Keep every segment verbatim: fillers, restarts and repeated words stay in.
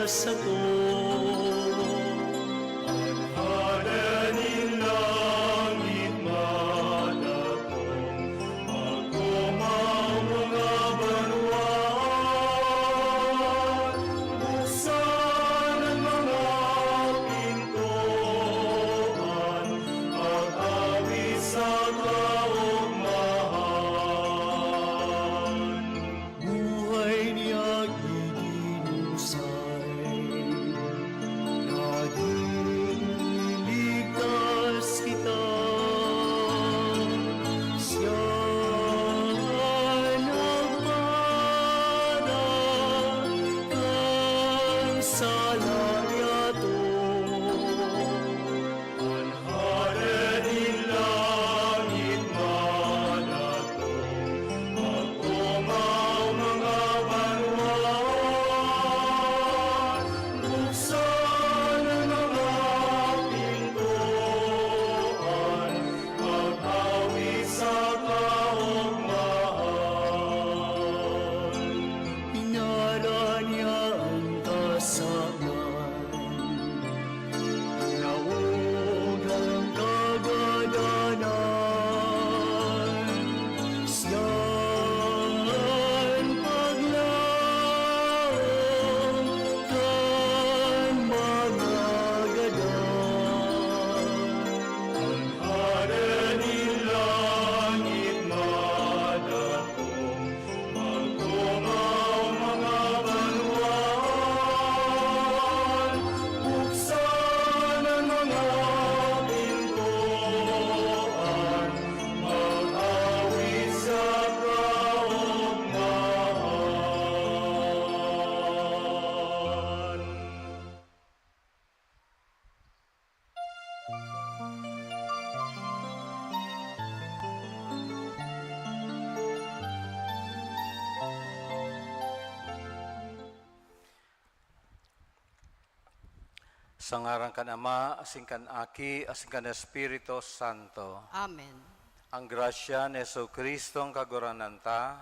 sato. An Hade nin langit madakong, magkomaw mga banwaan, buksan an mga pintoan, mag-awit sa kaogmahan. Buhay niya iginusay, nagin ligtas kita. Siya nagpadan kan sala niyato. An Hade nin langit madakong, magkomaw mga banwaan, buksan an mga pintoan, mag-awit sa kaogmahan. Hingala niya an kasalan, naog an kagadanan. Siya an paglaom kan mga gadan. An Hade nin langit madakong, magkomaw mga banwaan, buksan an mga pintoan, mag-awit sa kaogmahan. Sa ngaran kan Ama, asin kan Aki, asin kan Espiritu Santo. Amen. An grasya ni Jesu-Cristo, an Kagurangnan ta,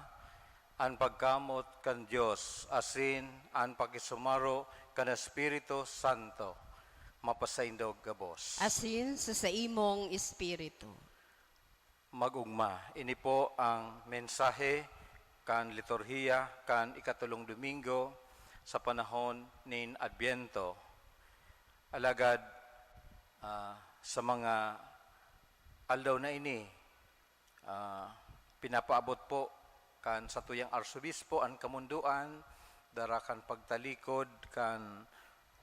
an pagkamoot kan Dios, asin an pakisumaro kan Espiritu Santo, mapasaindo gabos. Asin sa saimong espiritu. Mag-ogma. Ini po ang mensahe kan liturhiya kan ikatolong Domingo sa panahon nin Adbyento. Alagad, ah, sa mga aldaw na ini, ah, pinapaabot po kan satuyang arsobispo an kamondoan, dara kan pagtalikod kan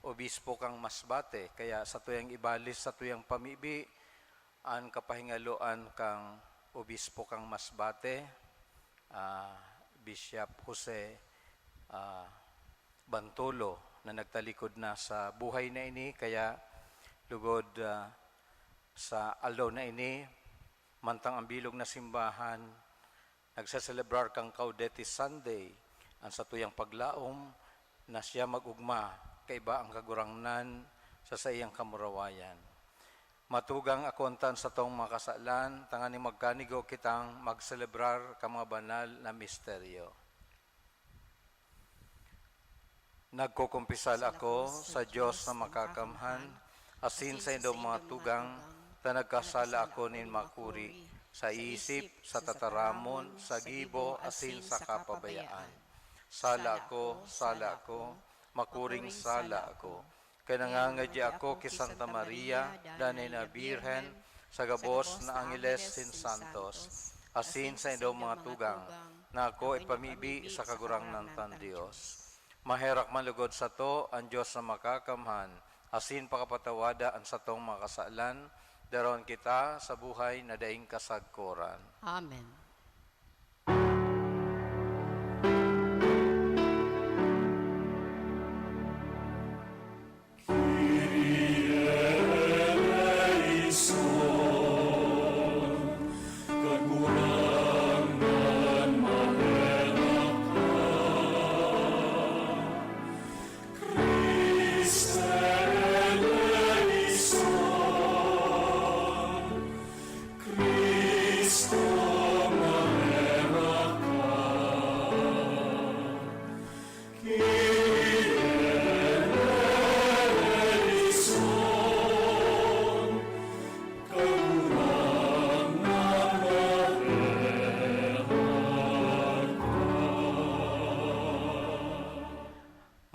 obispo kan Masbate. Kaya satuyang ibalik, satuyang pamibi, an kapahingaloan kan obispo kan Masbate, ah, Bishop Jose, ah, Bantolo, na nagtalikod na sa buhay na ini. Kaya lugod, ah, sa aldaw na ini, mantang ang bilog na simbahan nagseselebrar kan Gaudete Sunday, an satuyang paglaom na siya mag-ogma kaiba an Kagurangnan sa saiyang kamurawayan. Matugang akontan satong mga kasalan, tanganing magkanigo kitang magselebrar kan mga banal na misteryo. Nagkukumpisal ako sa Dios na makakamhan, asin sa indong mga tugang, ta nagkasala ako nin makuri, sa isip, sa tataramon, sa gibo, asin sa kapabayaan. Sala ako, sala ako, makuring sala ako. Kaya nangangadya ako ki Santa Maria, danay na Birhen, sa gabos na angeles sin santos, asin sa indong mga tugang, na ako ipamibi sa Kagurangnan tang Dios. Maherak man lugod sato an Dios na makakamhan, asin pakapatawada an satong mga kasalan, daron kita sa buhay na daing kasagkoran. Amen. Kyrie eleison, Kagurangnan, maherak ka. Christe eleison, Cristo,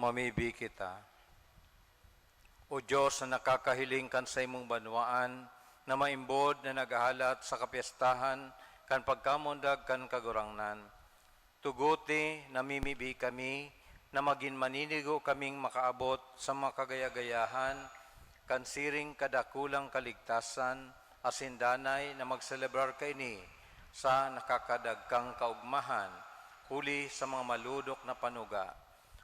Mamibi kita. O Dios na nakakahiling kan saimong banwaan na maimbod na naghahalat sa kapyestahan kan pagkamundag kan Kagurangnan, tuguti namimibi kami na magin maninigo kaming makaabot sa mga kagaya-gayahan kan siring kadakulang kaligtasan asin danay na magselebrar kaini sa nakakadagkang kaogmahan, huli sa mga malodok na panuga.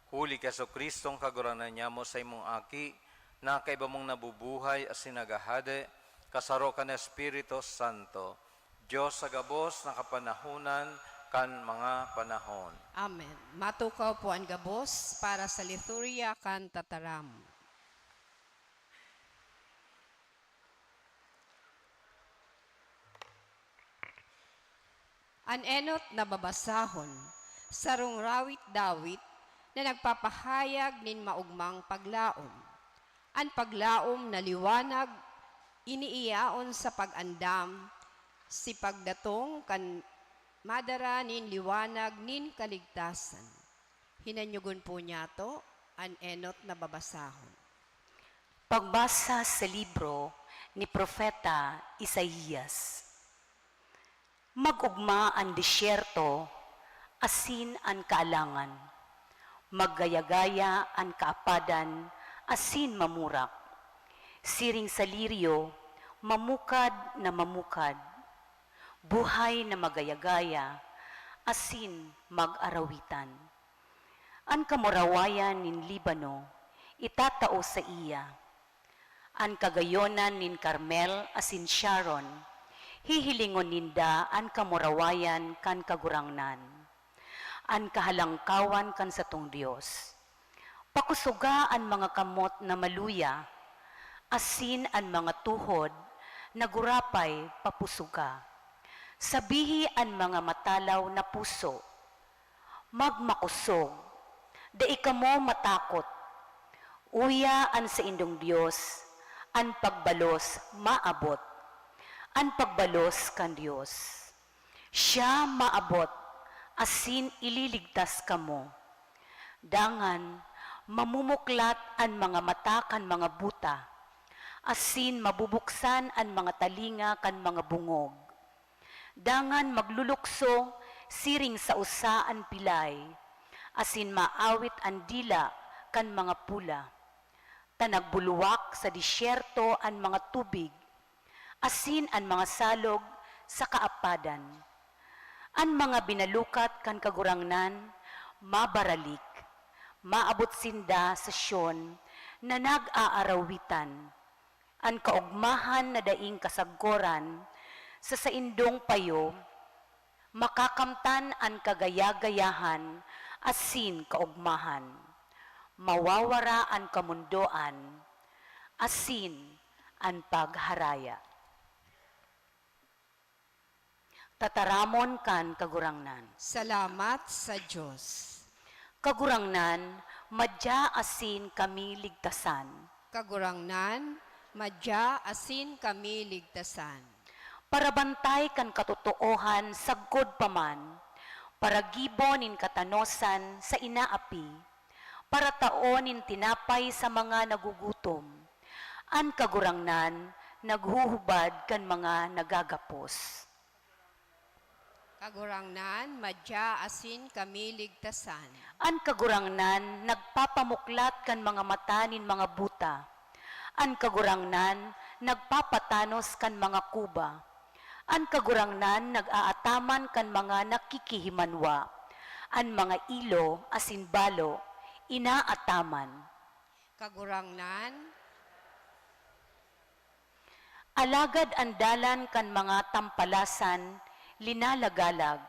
Huli ki Jesu-Cristo an Kagurangnan niamo, saimong Aki, na kaiba mong nabubuhay asin naghahade, kasaro kan Espiritu Santo, Dios sa gabos na kapanahonan kan mga panahon. Amen. Matukaw po an gabos para sa liturya kan tataram. An enot na babasahon, sarong rawit-dawit na nagpapahayag nin maogmang paglaom. An paglaom na liwanag, iniiyaon sa pag-andam, si pagdatong kan madara nin liwanag nin kaligtasan. Hinanyogon po niyato an enot na babasahon. Pagbasa sa libro ni Propeta Isaias. Mag-ogma an desyerto asin an kaalangan. Maggaya-gaya an kaapadan asin mamurak. Siring sa liryo, mamukad na mamukad. Buhay na magaya-gaya asin mag-arawitan. An kamurawayan nin Libano itatao saiya. An kagayonan nin Carmel asin Sharon, hihilingon ninda an kamurawayan kan Kagurangnan, an kahalangkawan kan satong Dios. Pakusoga an mga kamot na maluya, asin an mga tuhod na gurapay papusoga. Sabihi an mga matalaw na puso, "Magmakosog, dai kamo matakot. Uya an saindong Dios, an pagbalos maabot." An pagbalos kan Dios. Siya maabot asin ililigtas kamo. Dangan, mamumuklat an mga mata kan mga buta, asin mabubuksan an mga talinga kan mga bongog. Dangan maglulukso siring sa usa an pilay, asin maawit an dila kan mga pula, ta nagbulwak sa desyerto an mga tubig, asin an mga salog sa kaapadan. An mga binalukat kan Kagurangnan mabaralik, maabot sinda sa Sion na nag-aarawitan. An kaogmahan na daing kasagkoran sa saindong payo makakamtan an kagaya-gayahan asin kaogmahan. Mawawara an kamondoan asin an pagharaya. Tataramon kan Kagurangnan. Salamat sa Dios. Kagurangnan, madya asin kami ligtasan. Kagurangnan, madya asin kami ligtasan. Parabantay kan katotoohan sagkod pa man, paragibo nin katanosan sa inaapi, paratao nin tinapay sa mga nagugutom. An Kagurangnan naghuhubad kan mga nagagapos. Kagurangnan, madya asin kami ligtasan. An Kagurangnan nagpapamuklat kan mga mata nin mga buta. An Kagurangnan nagpapatanos kan mga kuba. An Kagurangnan nag-aataman kan mga nakikihimanwa. An mga ilo asin balo inaataman. Kagurangnan. Alagad an dalan kan mga tampalasan linalagalag.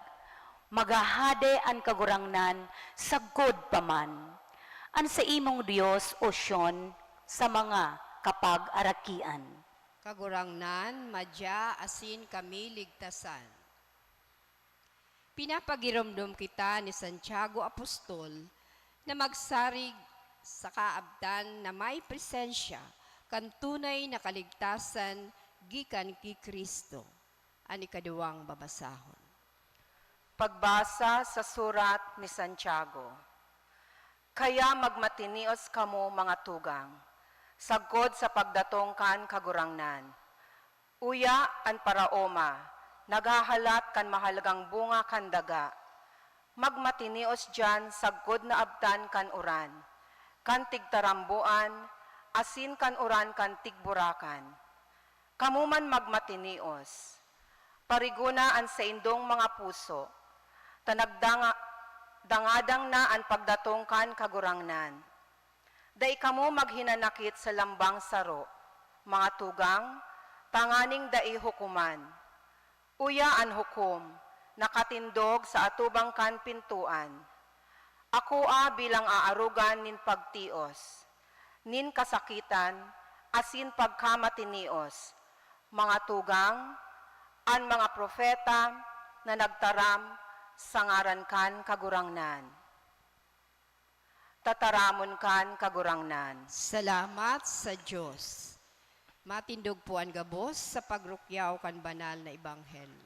Maghahade an Kagurangnan sagkod pa man. An saimong Dios, O Sion, sa mga kapag-arakian. Kagurangnan, madya asin kami ligtasan. Pinapagiromdom kita ni Santiago Apostol na magsarig sa kaabtan na may presensya kan tunay na kaligtasan gikan ki Cristo. An ikaduwang babasahon. Pagbasa sa surat ni Santiago. Kaya magmatinios kamo, mga tugang, sagkod sa pagdatong kan Kagurangnan. Uya an paraoma naghahalat kan mahalagang bunga kan daga. Magmatinios diyan sagkod na abtan kan uran, kan tigtaramboan, asin kan uran kan tigburakan. Kamo man magmatinios. Parigona an saindong mga puso, ta nagdanga-, dangadang na an pagdatong kan Kagurangnan. Dai kamo maghinanakit sa lambang saro, mga tugang, tanganing dai hukoman. Uya an hukom nakatindog sa atubang kan pintoan. Akoa bilang aarogan nin pagtios, nin kasakitan, asin pagkamatinios, mga tugang, an mga propeta na nagtaram sa ngaran kan Kagurangnan. Tataramon kan Kagurangnan. Salamat sa Dios. Matindog po an gabos sa pagrukyaw kan banal na ebanghelyo.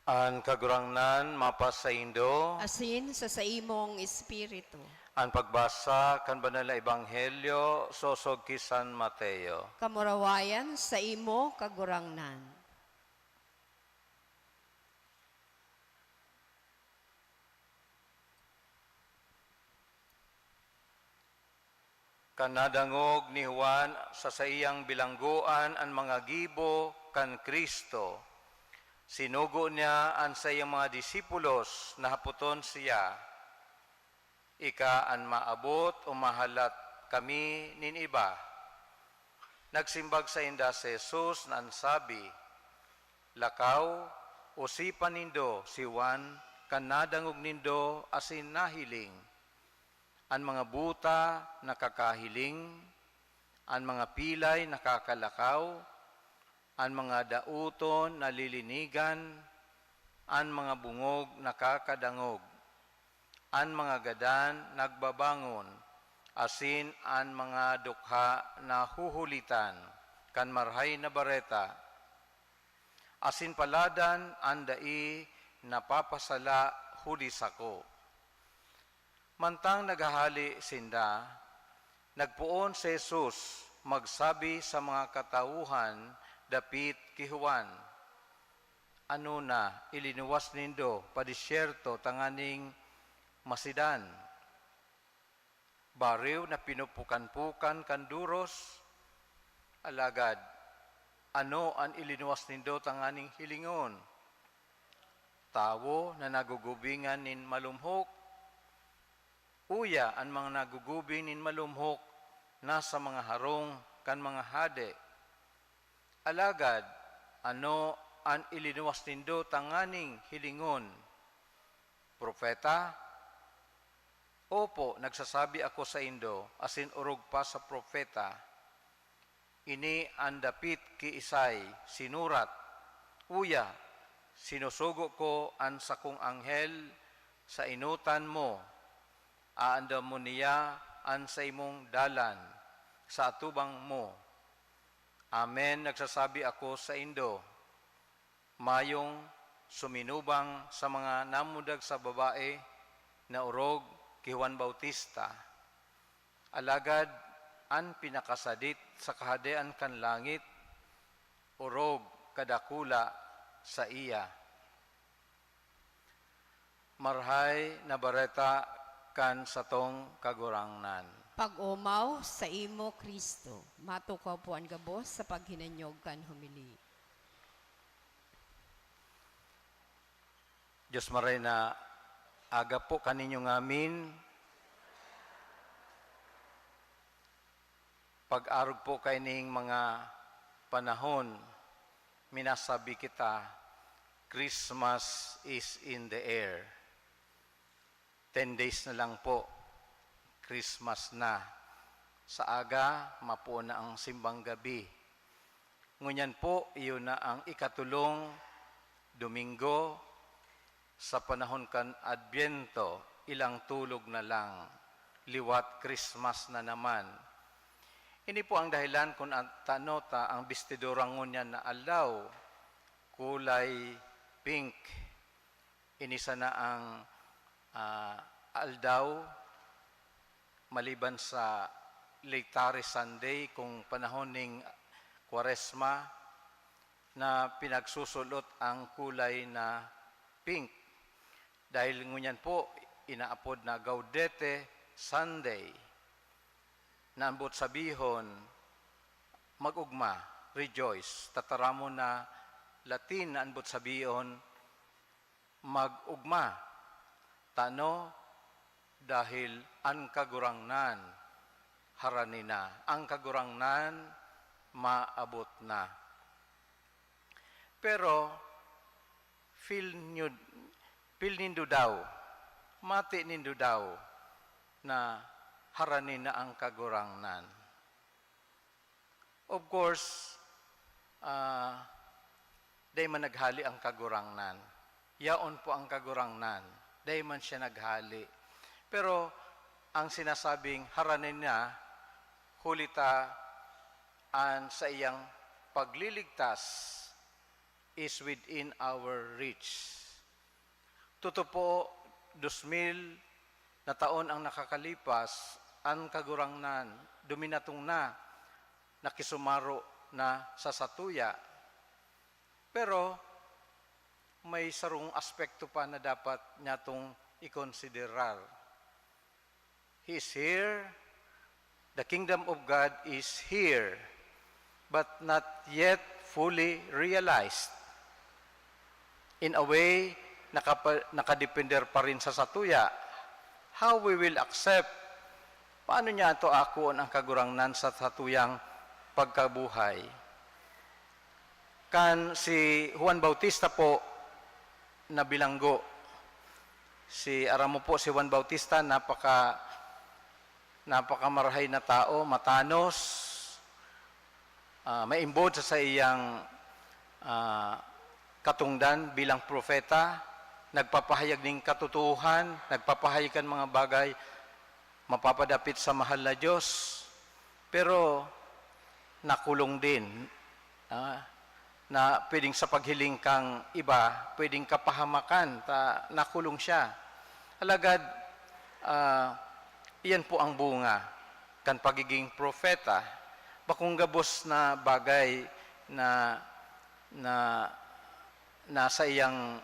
An Kagurangnan mapasaindo. Asin sa saimong espiritu. An pagbasa kan Banal na Ebanghelyo sosog ki San Mateo. Kamurawayan saimo, Kagurangnan. Kan nadangog ni Juan sa saiyang bilanggoan an mga gibo kan Cristo, sinugo niya an saiyang mga disipulos na hapoton siya, "Ika an maabot o mahalat kami nin iba?" Nagsimbag sainda si Jesus na an sabi, "Lakaw, osipa nindo si Juan kan nadangog nindo asin nahiling. An mga buta nakakahiling, an mga pilay nakakalakaw, an mga daoton nalilinigan, an mga bongog nakakadangog, an mga gadan nagbabangon, asin an mga dukha nahuhulitan kan Marahay na Bareta. Asin paladan an dai napapasala huli sako." Mantang naghahale sinda, nagpoon si Jesus magsabi sa mga katauhan dapit ki Juan, "Ano na ilinuwas nindo pa disyerto tanganing masidan? Baryo na pinupukan-pukan kan doros? Alagad ano an ilinuwas nindo tanganing hilingon? Tawo na nagugubingan nin malumhok? Uya, an mga nagugubing nin malumhok nasa mga harong kan mga hade. Alagad ano an ilinuwas nindo tanganing hilingon? Propeta? Opo, nagsasabi ako saindo, asin orog pa sa propeta. Ini an dapit ki Isay sinurat, 'Uya, sinusugo ko an sakong anghel sa enotan mo, aandamon niya an saimong dalan sa atubang mo. Amen, nagsasabi ako saindo, mayong suminubang sa mga namudag sa babae na orog ki Juan Bautista. Alagad an pinakasadit sa Kahadean kan langit orog kadakula saiya. Marahay na Bareta kan satong Kagurangnan. Pag-omaw saimo, Cristo. Matukaw po an gabos sa paghinanyog kan homily. Dios maray na aga po kaninyo ngamin. Pag-arog po kaining mga panahon, minasabi kita, "Christmas is in the air." Ten days na lang po, Christmas na. Sa aga, mapoon na ang simbang gabi. Ngunyan po, iyo na ang ikatulong Domingo sa panahon kan Adbyento, ilang tulog na lang, liwat Christmas na naman. Ini po ang dahilan kun an-, tano ta ang bestidura ngunyan na aldaw, kulay pink. Ini sana ang, ah, aldaw, maliban sa Laetare Sunday, kung panahon ning Kwaresma, na pinagsusulot ang kulay na pink. Dahil ngunyan po, inaapod na Gaudete Sunday, na ambot sabihon, mag-ugma, rejoice. Tataramon na Latin na ambot sabihon, mag-ugma. Tano? Dahil an Kagurangnan harani na. An Kagurangnan maabot na. Pero, feel nyo, feel nindo daw, mati nindo daw na harani na an Kagurangnan. Of course, ah, dai man naghali an Kagurangnan. Yaon po an Kagurangnan. Dai man siya naghali. Pero ang sinasabing harani na, huli ta an saiyang pagliligtas is within our reach. Totoo po, dos mil na taon ang nakakalipas, an Kagurangnan duminatong na, nakisumaro na sa satuya. Pero may sarong aspekto pa na dapat nyatong ikonsiderar. He is here. The kingdom of God is here, but not yet fully realized. In a way, nakapa-, nakadepender pa rin sa satuya. How we will accept? Paano niya ito akuon ang Kagurangnan sa satuyang pagkabuhay? Kan si Juan Bautista po nabilanggo. Si, aram mo po, si Juan Bautista, napaka, napakamarahay na tao, matanos, ah, maimbod sa saiyang, ah, katungdan bilang propeta, nagpapahayag nin katotoohan, nagpapahayag kan mga bagay mapapadapit sa mahal na Diyos. Pero nakulong din, ah, na pwedeng sa paghiling kan iba, pwedeng kapahamakan ta nakulong siya. Alagad, ah, iyan po ang bunga kan pagiging propeta. Bakong gabos na bagay na, na, na saiyang,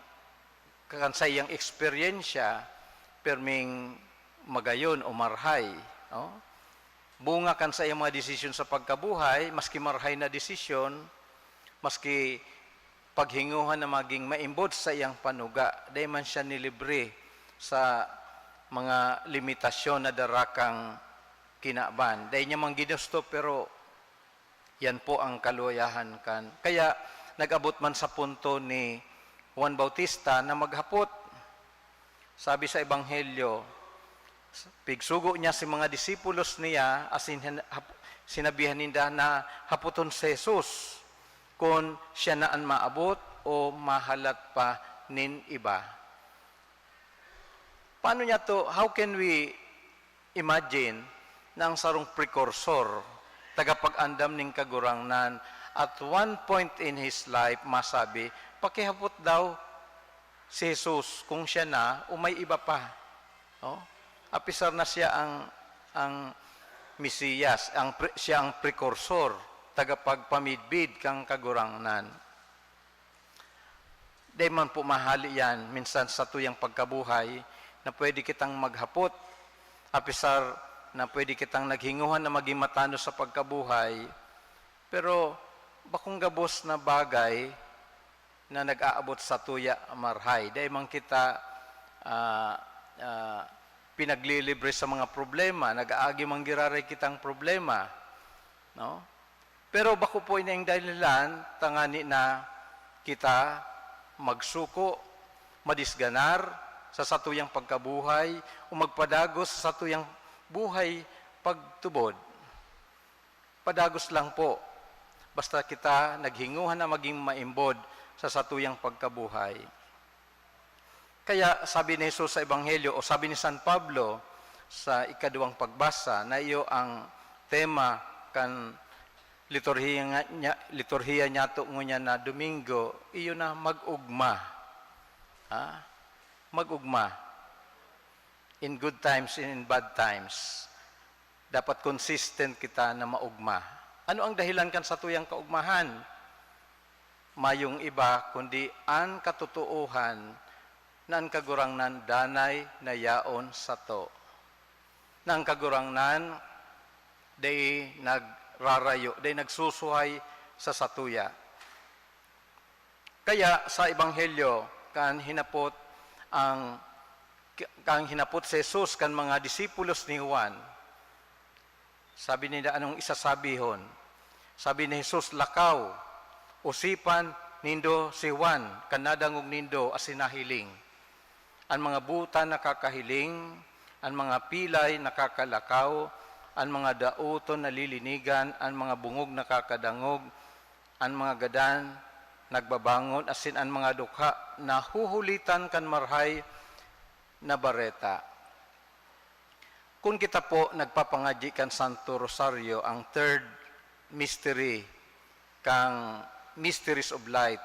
kan saiyang eksperyensya, perming magayon o marhay, no? Bunga kan saiyang mga desisyon sa pagkabuhay, maski marhay na desisyon, maski paghingohan na maging maimbod sa saiyang panuga, dai man siya nilibre sa mga limitasyon na dara kan kinaban. Dai niya man ginusto, pero yan po ang kaluyahan kan. Kaya nag-abot man sa punto ni Juan Bautista na maghapot. Sabi sa Ebanghelyo, pigsugo niya si mga disipulos niya, asin hin-, hap-, sinabihan ninda na hapoton si Jesus kun siya na an maabot o mahalat pa nin iba. Paano niya to, how can we Imagine na ang sarong prekursor, tagapag-andam nin Kagurangnan, at one point in his life, masabi, pakihapot daw si Jesus kung siya na o may iba pa. No? Apisar na siya ang, ang Mesiyas, ang pre-, siya ang prekursor, tagapagpamidbid kan Kagurangnan. Dai man po mahali yan minsan sa satuyang pagkabuhay na pwede kitang maghapot, apisar na pwede kitang naghinguhan na maging matanos sa pagkabuhay, pero bakong gabos na bagay na nag-aabot sa satuya marhay. Dai man kita, ah, ah, pinaglilibre sa mga problema, nag-aagi man giraray kitang problema, no? Pero bako po ini ang dahilan tangani na kita magsuko, madisganar sa satuyang pagkabuhay, o magpadagos sa satuyang buhay pagtubod. Padagos lang po, basta kita naghinguhan na maging maimbod sa satuyang pagkabuhay. Kaya sabi ni Jesus sa Ebanghelyo, o sabi ni San Pablo sa ikaduwang pagbasa, na iyo ang tema kan liturhiya nga, nya-, liturhiya nyato ngunyan na Domingo, iyo na mag-ugma. Ha? Mag-ugma. In good times and in bad times. Dapat consistent kita na maugma. Ano ang dahilan kan satuyang kaugmahan? Mayong iba kundi an katotoohan na an Kagurangnan danay na yaon sato. Na an Kagurangnan dai nagrarayo, dai nagsusuhay sa satuya. Kaya sa Ebanghelyo, kan hinapot ang, kan hinapot si Jesus kan mga disipulos ni Juan, sabi ninda, "Anong isasabihon?" Sabi ni Jesus, "Lakaw, osipan nindo si Juan, kan nadangog nindo asin nahiling. An mga buta nakakahiling, an mga pilay nakakalakaw, an mga daoton nalilinigan, an mga bungog nakakadangog, an mga gadan nagbabangon, asin an mga dukha nahuhulitan kan Marahay na Bareta." Kun kita po nagpapangadyi kan Santo Rosario, ang third mystery kan Mysteries of Light,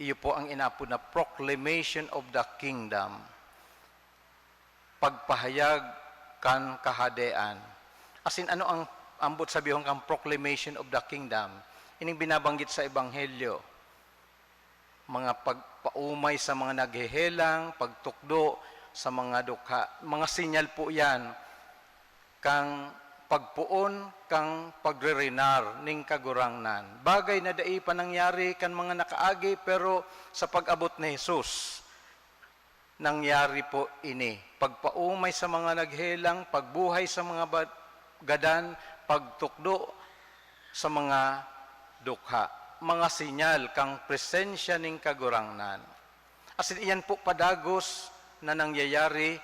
iyo po ang inaapod na Proclamation of the Kingdom, pagpahayag kan Kahadean. Asin ano ang ambot sabihon kan Proclamation of the Kingdom? Ining binabanggit sa Ebanghelyo, mga pagpaumay sa mga naghehelang, pagtukdo sa mga dukha. Mga sinyal po yan kan pagpoon kan pagrerenar nin Kagurangnan. Bagay na dai pa nangyari kan mga nakaagi, pero sa pag-abot ni Jesus, nangyari po ini. Pagpaumay sa mga naghelang, pagbuhay sa mga ba-, gadan, pagtukdo sa mga dukha. Mga sinyal kan presensya nin Kagurangnan. Asin iyan po padagos na nangyayari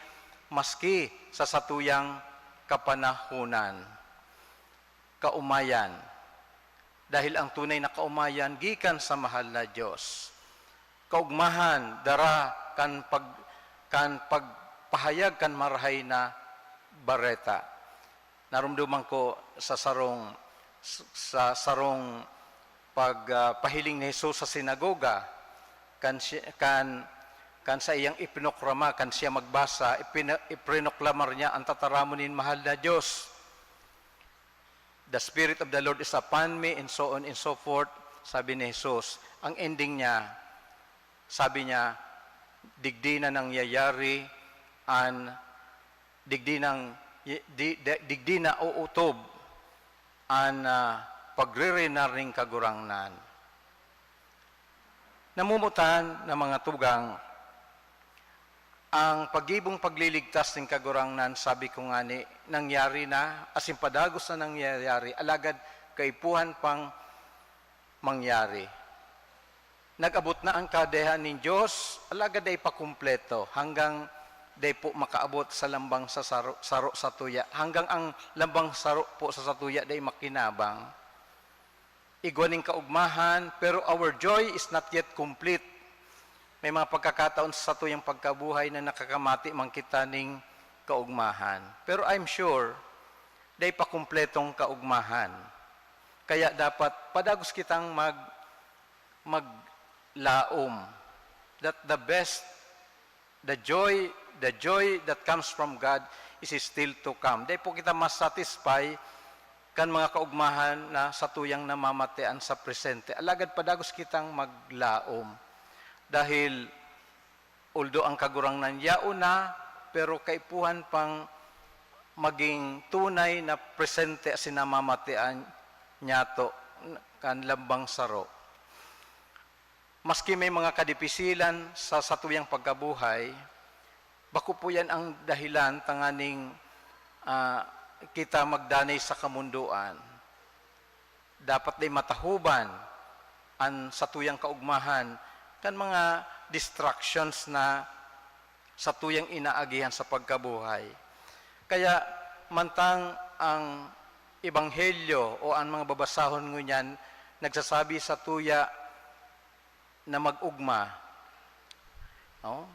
maski sa satuyang kapanahonan. Kaumayan, dahil ang tunay na kaumayan gikan sa mahal na Diyos. Kaugmahan, dara kan pag-, kan pagpahayag kan Marahay na Bareta. Narumduman ko sa sarong, sa sarong pag, ah, pahiling ni Jesus sa sinagoga, kan si-, kan, kan saiyang ipinokrama, kan siya magbasa, ipina-, iprinoklamar niya an tataramon nin mahal na Diyos. "The Spirit of the Lord is upon me," and so on and so forth, sabi ni Jesus. Ang ending niya, sabi niya, "Digdi na nangyayari an, digdi nang, di, di, digdi na uutob an, ah, pagrerenar nin Kagurangnan." Namumutan na mga tugang, ang pagibong pagliligtas nin Kagurangnan, sabi ko ngani, nangyari na, asin padagos na nangyayari, alagad kaipuhan pang mangyari. Nag-abot na an Kahadean nin Dios, alagad dai pa kumpleto, hanggang dai po makaabot sa lambang sa saro, saro satuya, hanggang ang lambang saro po sa satuya dai makinabang. Igwa nin kaugmahan, pero our joy is not yet complete. May mga pagkakataon sa satuyang pagkabuhay na nakakamati man kita ning kaugmahan. Pero I'm sure, dai pa kumpletong kaugmahan. Kaya dapat padagos kitang mag-, maglaom that the best, the joy, the joy that comes from God is still to come. Dai po kita masatisfy kan mga kaugmahan na satuyang namamatean sa presente. Alagad padagos kitang maglaom. Dahil, although ang Kagurangnan yaon na, pero kaipuhan pang maging tunay na presente asin namamatean niyato kan lambang saro. Maski may mga kadipisilan sa satuyang pagkabuhay, bako po yan ang dahilan tanganing, ah, kita magdanay sa kamundoan. Dapat dai matahoban an satuyang kaugmahan kan mga distractions na satuyang inaagihan sa pagkabuhay. Kaya mantang ang ebanghelyo o ang mga babasahon ngunyan nagsasabi satuya na mag-ugma, no?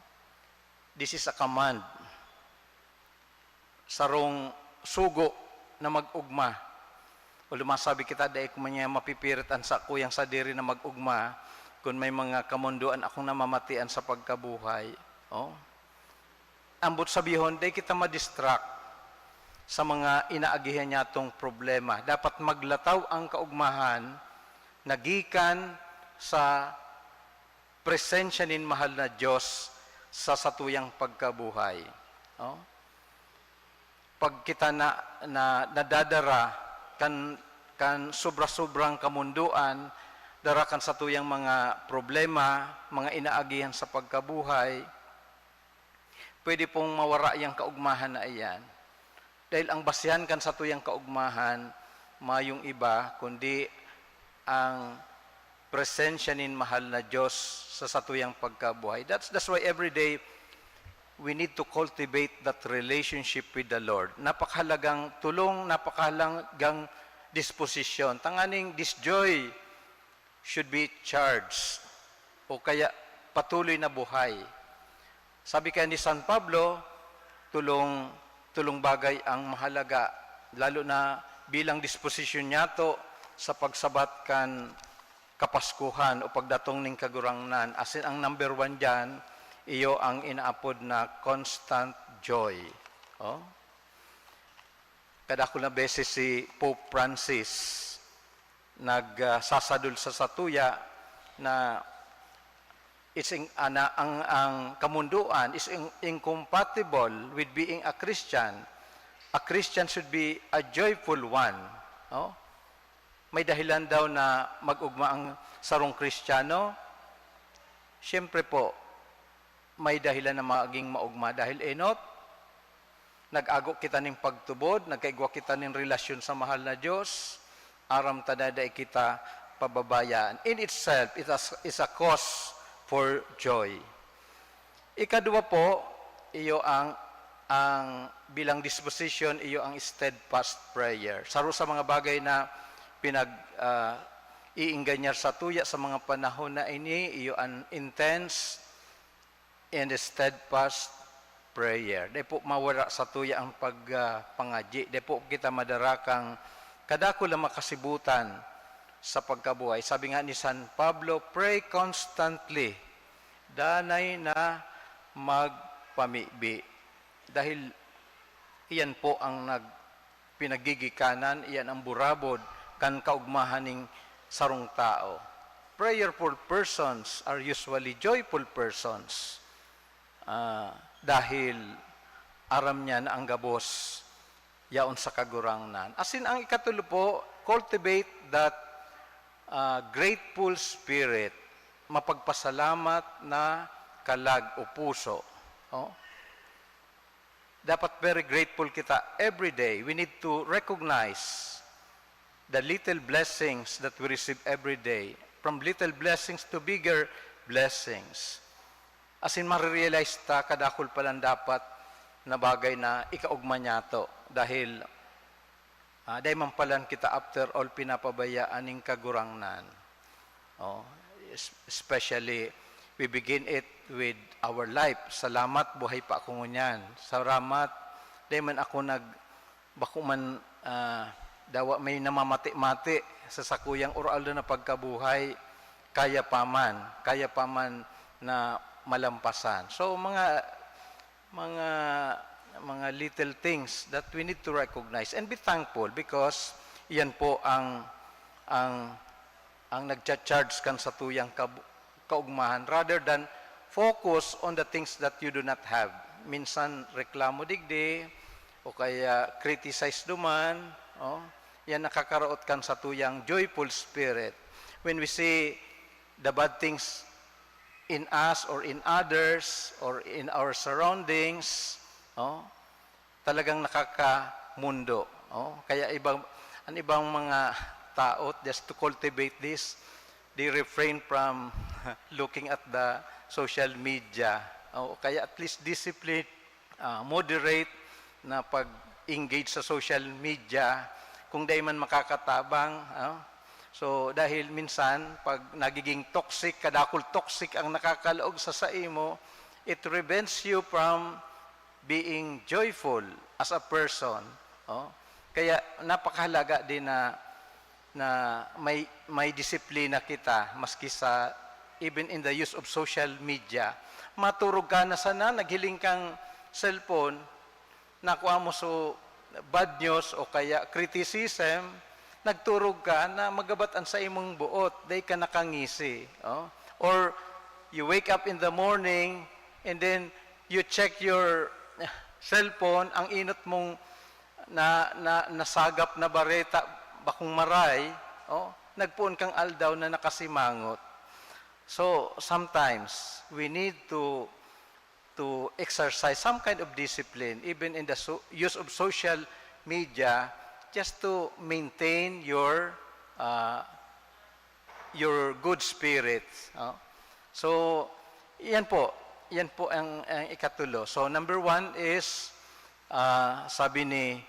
This is a command. Sarong sugo na mag-ugma. Although masabi kita, dai ko man niya mapipirit an sakuyang sadiri na mag-ugma kun may mga kamundoan akong namamatean sa pagkabuhay. Oh. Ambot sabihon, dai kita ma-distract sa mga inaagihan niyatong problema. Dapat maglataw ang kaugmahan na gikan sa presensya nin mahal na Diyos sa satuyang pagkabuhay. Oh? Pag kita na, na, nadadara kan, kan sobra-sobrang kamundoan, dara kan satuyang mga problema, mga inaagihan sa pagkabuhay, pwede pong mawara yang kaugmahan na iyan. Dahil ang basihan kan satuyang kaugmahan, mayong iba, kundi ang presensya nin mahal na Diyos sa satuyang pagkabuhay. That's, that's why every day, we need to cultivate that relationship with the Lord. Napakahalagang tulong, napakahalagang disposisyon. Tanganing this joy should be charged o kaya patuloy na buhay. Sabi kaya ni San Pablo, tulong, tulong bagay ang mahalaga, lalo na bilang disposisyon niyato sa pagsabat kan Kapaskuhan o pagdatong ning Kagurangnan. Asin ang number one diyan, iyo ang inaapod na constant joy. Oh? Kadakul na beses si Pope Francis nag, ah, sasadol sa satuya na it's in-, ana-, ang, ang kamundoan is in-, incompatible with being a Christian. A Christian should be a joyful one, no? May dahilan daw na mag-ugma ang sarong Kristiyano? Siyempre po, may dahilan na maging maugma. Dahil enot, nag-ago kita nin pagtubod, nagkaigwa kita nin relasyon sa mahal na Diyos, aram ta na dai kita pababayaan. In itself, it has, is a cause for joy. Ikadwa po, iyo ang, ang bilang disposition, iyo ang steadfast prayer. Saro sa mga bagay na pinag, ah, iingganyar satuya sa mga panahon na ini, iyo an intense and steadfast prayer. Dai po mawara satuya ang pag, ah, pangadyi. Dai po kita madara kan kadakul na makasibutan sa pagkabuhay. Sabi nga ni San Pablo, "Pray constantly." Danay na magpamibi. Dahil iyan po ang nag-, pinagigikanan, iyan ang burabod kan kaugmahan ning sarong tao. Prayerful persons are usually joyful persons. Ah, dahil aram niya na ang gabos yaon sa Kagurangnan. Asin ang ikatulo po, cultivate that, ah, grateful spirit, mapagpasalamat na kalag o puso. Oh? Dapat very grateful kita every day. We need to recognize the little blessings that we receive every day, from little blessings to bigger blessings. Asin, marirealize ta kadakul palan dapat na bagay na ikaugma niyato, dahil, ah, dai man palan kita, after all, pinapabayaan ning Kagurangnan. Oh, es-, especially, we begin it with our life. Salamat, buhay pa ako ngunyan. Salamat, Dai man ako nag-, bako man, ah, dawa may namamati-mati sa sakuyang aroaldaw na pagkabuhay, kaya pa man, kaya pa man na malampasan. So, mga, mga, mga little things that we need to recognize and be thankful because iyan po ang, ang, ang nagcha-charge kan satuyang kab-, kaugmahan rather than focus on the things that you do not have. Minsan reklamo digdi o kaya criticize duman, oh, yan nakakaraot kan satuyang joyful spirit. When we see the bad things in us or in others or in our surroundings, oh, talagang nakakamundo, oh. Kaya ibang, ang ibang mga tao, just to cultivate this, they refrain from looking at the social media, oh, kaya at least discipline, ah, moderate na pag-engage sa social media kung dai man makakatabang, oh. So, dahil minsan, pag nagiging toxic, kadakul toxic ang nakakalaog sa saimo, it prevents you from being joyful as a person, oh. Kaya napakahalaga din na, na may, may disiplina kita maski sa, even in the use of social media. Maturog ka na sana, naghiling kang cellphone, nakua mo so bad news o kaya criticism, nagturog ka na magabat an saimong buot, dai ka nakangisi, oh. Or you wake up in the morning and then you check your cellphone, ang inot mong na, na, nasagap na bareta, bakong maray, oh, nagpoon kang aldaw na nakasimangot. So, sometimes, we need to, to exercise some kind of discipline, even in the so-, use of social media, just to maintain your, uh, your good spirits, oh. So, yan po. Yan po ang, ang ikatulo. So, number one is, ah, sabi ni,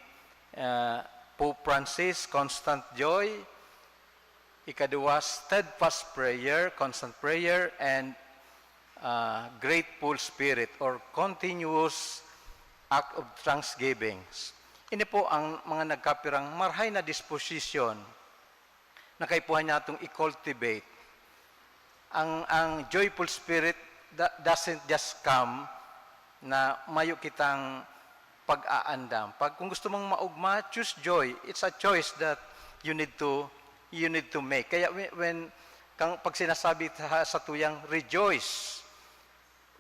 ah, Pope Francis, constant joy. Ikaduwa, steadfast prayer, constant prayer, and, ah, grateful spirit or continuous act of thanksgiving. Ini po ang mga nagkapirang marahay na disposisyon na kaipuhan niya atong i-cultivate. Ang, ang joyful spirit da-, doesn't just come na mayo kitang pag-aandam. Pag, kung gusto mong maugma, choose joy. It's a choice that you need to, you need to make. Kaya when, when kang, pag sinasabi sa, sa tuyang rejoice,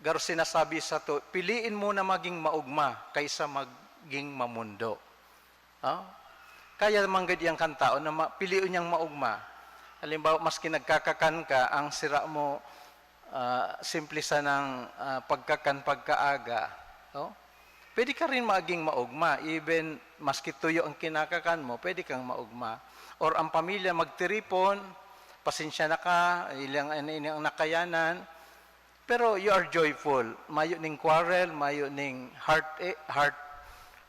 garo sinasabi sato, piliin mo na maging maugma kaysa maging mamundo. Oh? Kaya man gad iyang kan tao na ma-, pilion niyang maugma. Halimbawa, maski nagkakakan ka, ang sira mo, ah, simple sanang, ah, pagkakan pagkaaga. Oh? Pwede ka rin maging maugma. Even maski tuyo ang kinakakan mo, pwede kang maugma. Or ang pamilya magtiripon, pasensya na ka, ilang, ilang nakayanan, pero you are joyful. Mayo ning quarrel, mayo ning heart, eh, heart,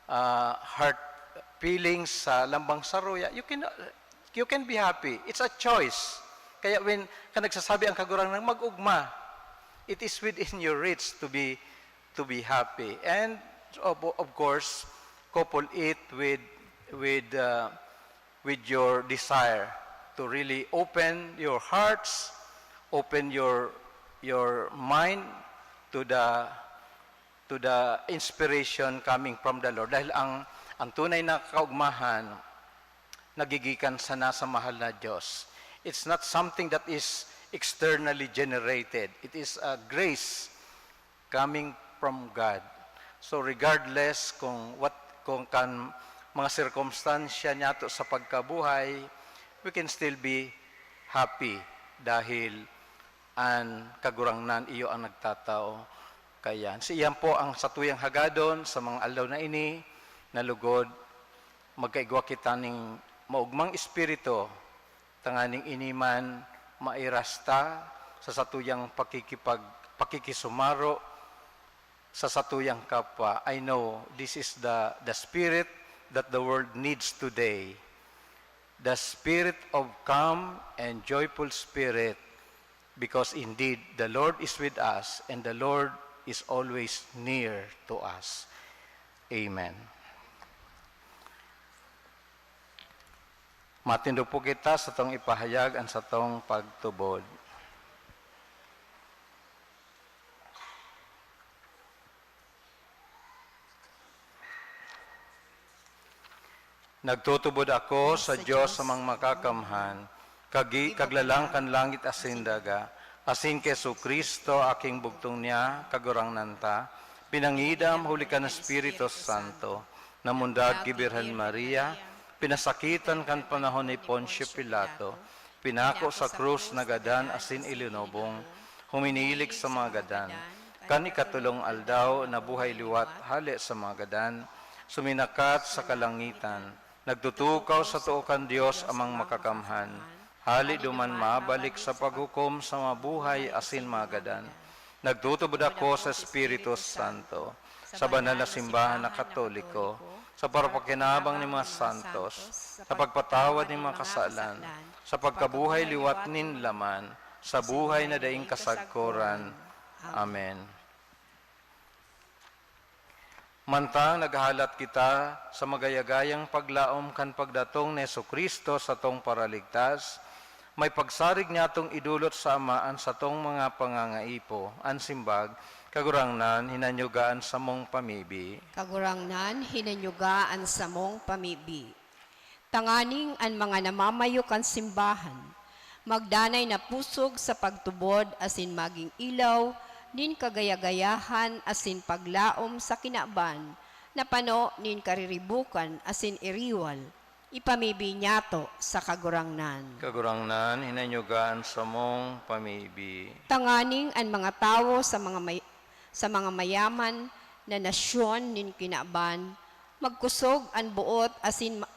ah, heart feelings sa lambang saruya. You can, you can be happy. It's a choice. Kaya when ka nagsasabi ang Kagurangnan, mag-ugma. It is within your reach to be, to be happy. And of, of course, couple it with, with, uh, with your desire to really open your hearts, open your, your mind to the, to the inspiration coming from the Lord. Dahil ang, ang tunay na kaugmahan nagigikan sana sa mahal na Diyos. It's not something that is externally generated. It is a grace coming from God. So regardless kung what, kung kan mga sirkumstansya niyato sa pagkabuhay, we can still be happy dahil an Kagurangnan iyo ang nagtatao kaiyan. Si iyan po ang satuyang hagadon sa mga aldaw na ini, na lugod magkaigwa kita ning maugmang espiritu, tanganing ini man mairas ta sa satuyang pakikipag-, pakikisumaro sa satuyang kapwa. I know this is the, the spirit that the world needs today. The spirit of calm and joyful spirit, because indeed the Lord is with us and the Lord is always near to us. Amen. Matindog po kita satong ipahayag an satong pagtubod. Nagtutubod ako sa Diyos sa mga makakamhan, kagi-, kaglalang kan langit asin daga, asin ki Jesu-Cristo, aking bugtong niya, Kagurangnan ta, pinangidam huli kan Espiritu Santo, namundag ki Birhen Maria, pinasakitan kan panahon ni Poncio Pilato, pinako sa krus, nagadan asin ilinubong, huminilig sa mga gadan. Kan ikatolong aldaw, nabuhay liwat hale sa mga gadan, suminakat sa kalangitan, nagtutukaw sa too kan Dios Amang Makakamhan. Hale duman mabalik sa paghukom sa mga buhay asin mga gadan. Nagtutubod ako sa Espiritu Santo, sa banal na simbahan na Katoliko, sa parapakinabang nin mga santos, sa pagpatawad nin mga kasalan, sa pagkabuhay liwat nin laman, sa buhay na daing kasagkoran. Amen. Mantang naghahalat kita sa magayagayang paglaom kan pagdatong ni Jesu-Cristo, satong Paraligtas, may pagsarig niyatong idolot sa Ama an satong mga pangangaipo. An simbag, Kagurangnan, hinanyuga an samong pamibi. Kagurangnan, hinanyuga an samong pamibi. Tanganing an mga namamayo kan simbahan magdanay na pusog sa pagtubod asin magin ilaw nin kagayagayahan asin paglaom sa kinaban na pano nin kariribokan asin iriwal, ipamibi niyato sa Kagurangnan. Kagurangnan, hinanyuga an samong pamibi. Tanganing an mga tawo sa mga may-, sa mga mayaman na nasyon nin kinaban, magkusog an boot asin ma-,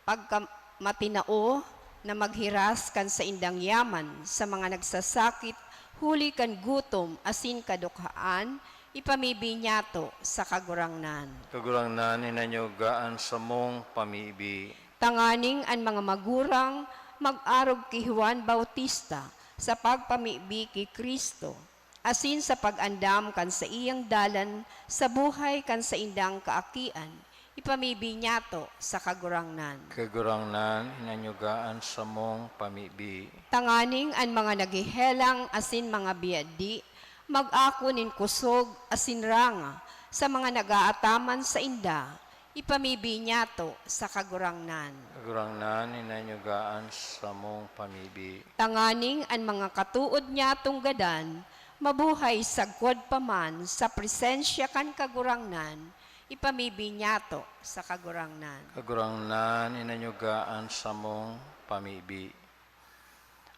pagkamatinao na maghiras kan saindang yaman sa mga nagsasakit huli kan gutom asin kadukhaan, ipamibi niyato sa Kagurangnan. Kagurangnan, hinanyuga an samong pamibi. Tanganing an mga magurang mag-arog ki Juan Bautista sa pagpamibi ki Cristo, asin sa pag-andam kan saiyang dalan sa buhay kan saindang kaakian, ipamibi niyato sa Kagurangnan. Kagurangnan, hinanyuga an samong pamibi. Tanganing an mga naghehelang asin mga biyadi mag-ako nin kusog asin ranga sa mga nag-aataman sainda, ipamibi niyato sa Kagurangnan. Kagurangnan, hinanyuga an samong pamibi. Tanganing an mga katood niyatong gadan mabuhay sagkod pa man sa presensya kan Kagurangnan, ipamibi niyato sa Kagurangnan. Kagurangnan, hinanyuga an samong pamibi.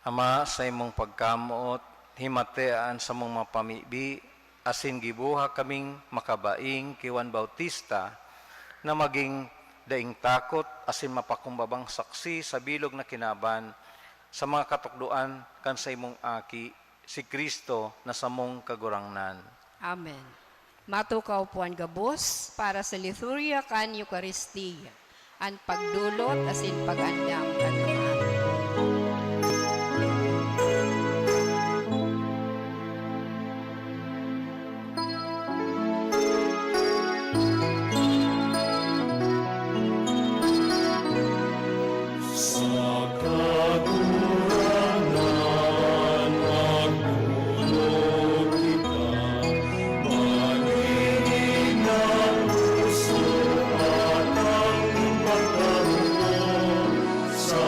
Ama, sa imong pagkamoot, himatea an samong mga pamibi, asin gibuha kaming makabaing ki Juan Bautista na magin daing takot asin mapakumbabang saksi sa bilog na kinaban sa mga katukdoan kan saimong Aki, si Cristo na samong Kagurangnan. Amen. Matukaw po an gabos para sa liturhiya kan Eukaristia, an pagdolot asin pag-andam kan mga Sa Kagurangnan magdolot kita, magiging ang puso at ang pagkamoot sa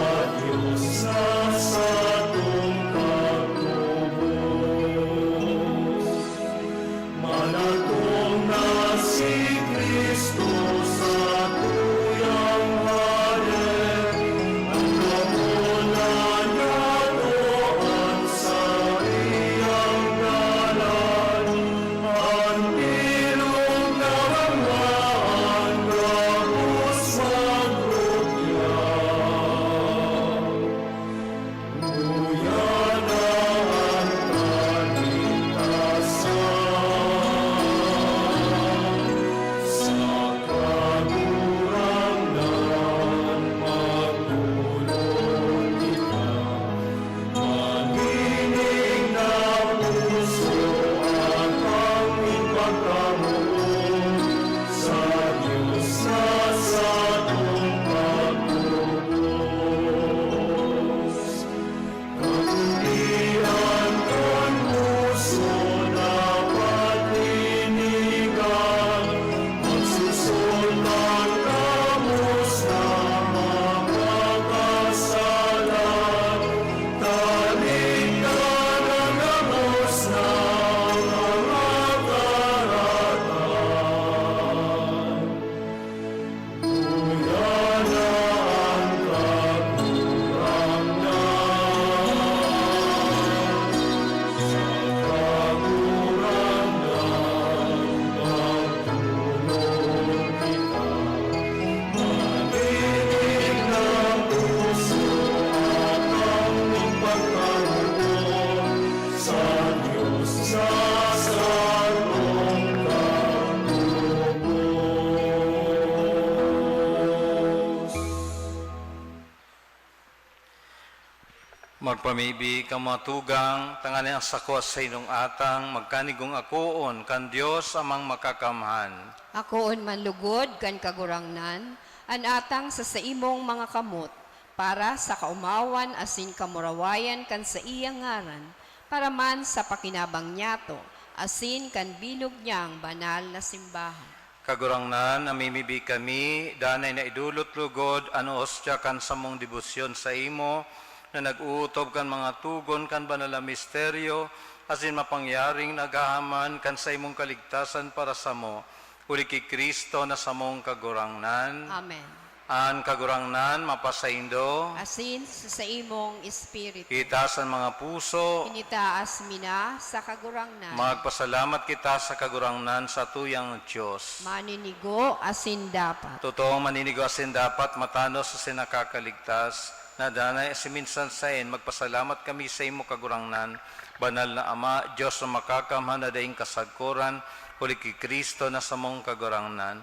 Magpamibi kamo, mga tugang, tanganing an sako at saindong atang magkanigong akoon kan Dios Amang Makakamhan. Akoon man lugod kan Kagurangnan, an atang sa saimong mga kamot, para sa kaomawan asin kamurawayan kan saiyang ngaran, para man sa pakinabang niyato, asin kan bilog niyang banal na simbahan. Kagurangnan, namimibi kami, danay na idolot lugod an ostya kan samong debosyon saimo, na nag-ootob kan mga togon kan banal na misteryo, asin mapangyaring naghahaman kan saimong kaligtasan para samo, huli ki Cristo na samong Kagurangnan. Amen. An Kagurangnan mapasaindo. Asin sa saimong espiritu. Itaas an mga puso. Initaas mi na sa Kagurangnan. Magpasalamat kita sa Kagurangnan, satuyang Dios. Maninigo asin dapat. Totoong maninigo asin dapat, matanos asin nakakaligtas, na danay asin minsan saen magpasalamat kami saimo, Kagurangnan, banal na Ama, Dios na makakamhan na daing kasagkoran, huli ki Cristo na samong Kagurangnan.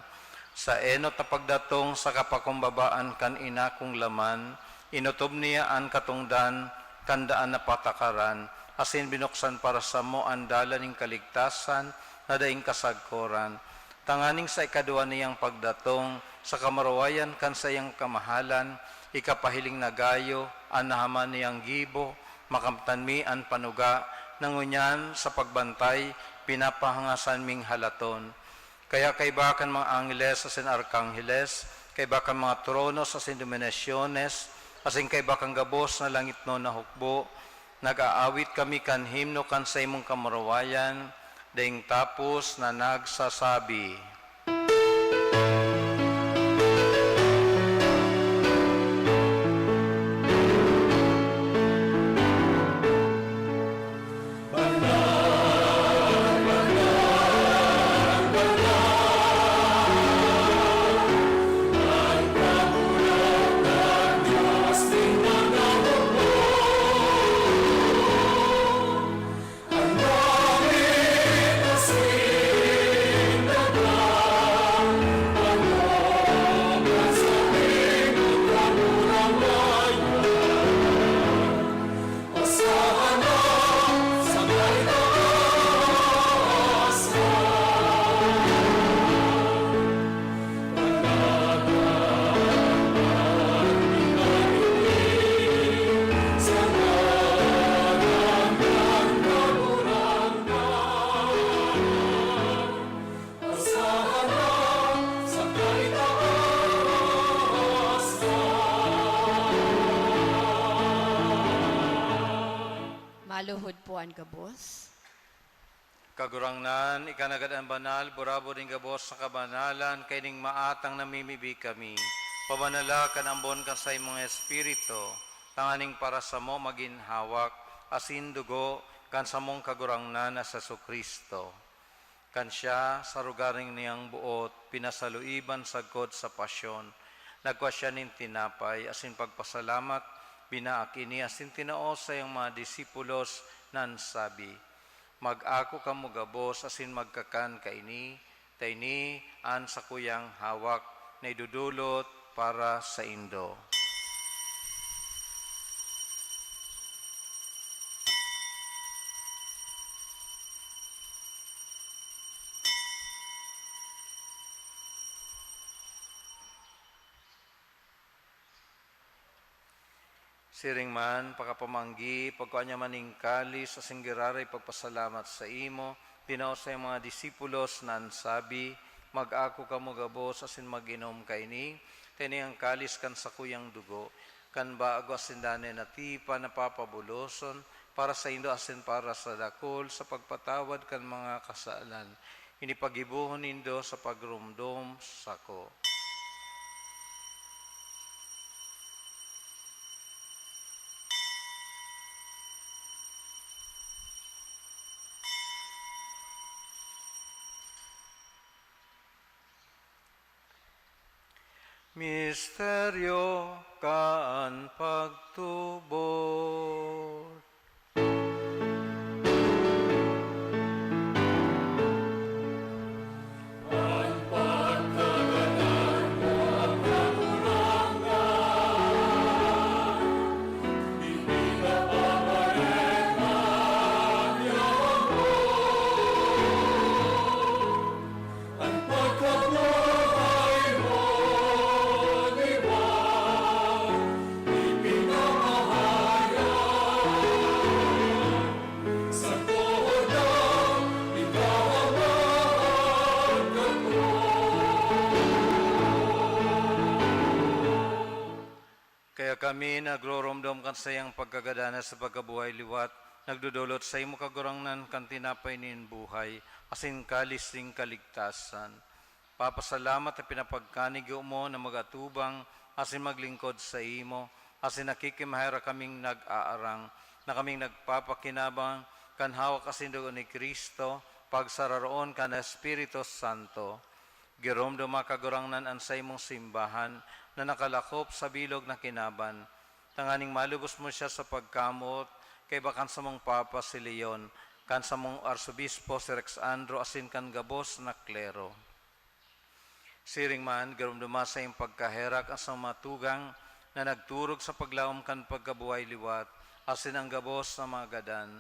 Sa enot na pagdatong sa kapakumbabaan kan ina kong laman, inotob niya an katongdan kan daan na patakaran, asin binuksan para samo an dalan nin kaligtasan na daing kasagkoran. Tanganing sa ikaduwa niyang pagdatong, sa kamurawayan kan saiyang kamahalan, ikapahiling na gayo an nahaman niyang gibo, makamtan mi an panuga, na ngunyan sa pagbantay, pinapahangasan ming halaton. Kaya kaiba kan mga angheles asin arkanheles, kaiba kan mga tronos asin dominasyones, asin kaiba kan gabos na langitnon na hukbo, nag-aawit kami kan himno kan saimong kamurawayan, daing tapos na nagsasabi, Maluhod po an gabos. Kagurangnan, ika nanggad an banal, burabod nin gabos na kabanalan, kaining maatang namimibi kami. Pabanala kan ambon kan saimong Espiritu, tanganing para samo magin hawak asin dugo kan samong Kagurangnan na si Jesu-Cristo. Kan siya, sa rogaring niyang boot, pinasaluiban sagkod sa pasyon, nagkua siya nin tinapay asin pagpasalamat, binaak ini asin tinao sa iyang mga disipulos na nagsabi, "Mag-ako kamo gabos asin magkakan kaini, ta ini an sakuyang hawak na idodolot para saindo." Siring man, pakapamanggi, pagkua niya man nin kalis asin giraray pagpasalamat saimo, tinao sa iyang mga disipulos na nagsabi, "Mag-ako kamo gabos asin mag-inom kaini, ta ini an kalis kan sakuyang dugo, kan bago asin danay na tipan na papabuloson para saindo asin para sa dakul sa pagpatawad kan mga kasalan. Ini paggibohon nindo sa pagromdom sako." Misteryo kan pagtubod. Kami nagroromdom kan saiyang pagkagadan sa pagkabuhay liwat, nagdodolot saimo, Kagurangnan, kan tinapay nin buhay, asin kalis nin kaligtasan. Papasalamat ta pinapagkanigo mo na mag-atubang asin maglingkod saimo, asin nakikimaherak kaming nag-aarang, na kaming nagpapakinabang kan hawak asin dugo ni Cristo, pagsararoon kan Espiritu Santo. Giromdoma, Kagurangnan, an saimong simbahan na nakalakop sa bilog na kinaban, tanganing malubos mo siya sa pagkamoot kaiba kan samong Papa si Leon, kan samong Arsobispo si Rex Andro, asin kan gabos na klero. Siring man, giromdoma sa iyong pagkaherak an sa mga tugang na nagturog sa paglaom kan pagkabuhay liwat, asin ang gabos na mga gadan.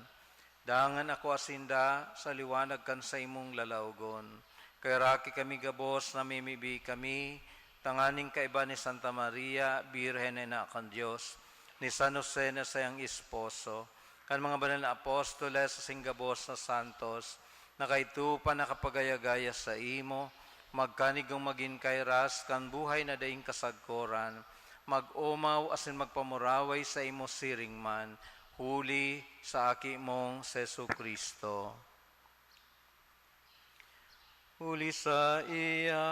Dangan akoa sinda sa liwanag kan saimong lalawgon. Kaheraki kami gabos, namimibi kami, tanganing kaiba ni Santa Maria, Birhen na ina kan Dios, ni San Jose na sayang esposo, kan mga banal na apostoles asin gabos na santos, na kaidto pa nakapagaya-gaya saimo, magkanigong magin kairas kan buhay na daing kasagkoran, mag-omaw asin magpamuraway saimo siring man, huli sa Aki mong si Jesu-Cristo. Huli saiya,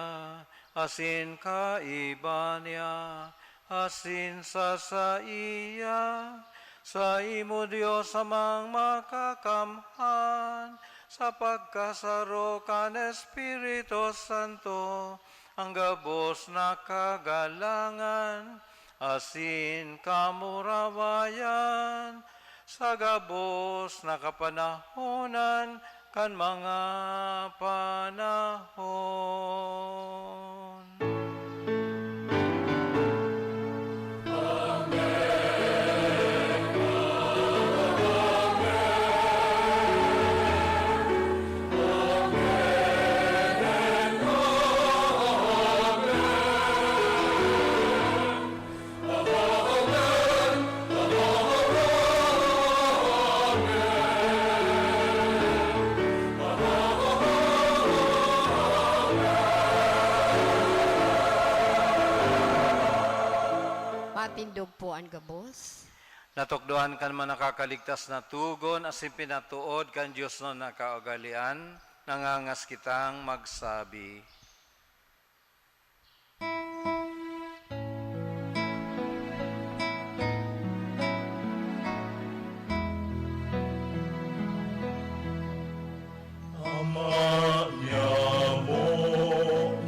asin kaiba niya, asin sa saiya, saimo, Dios Amang Makakamhan, sa pagkasaro kan Espiritu Santo, ang gabos na kagalangan asin kamurawayan sa gabos na kapanahonan kan mga panahon. Matindog po an gabos. Natukdoan kan mga nakakaligtas na togon asin pinatuod kan Dios na nakaugalean, nangangas kitang magsabi. Ama niamo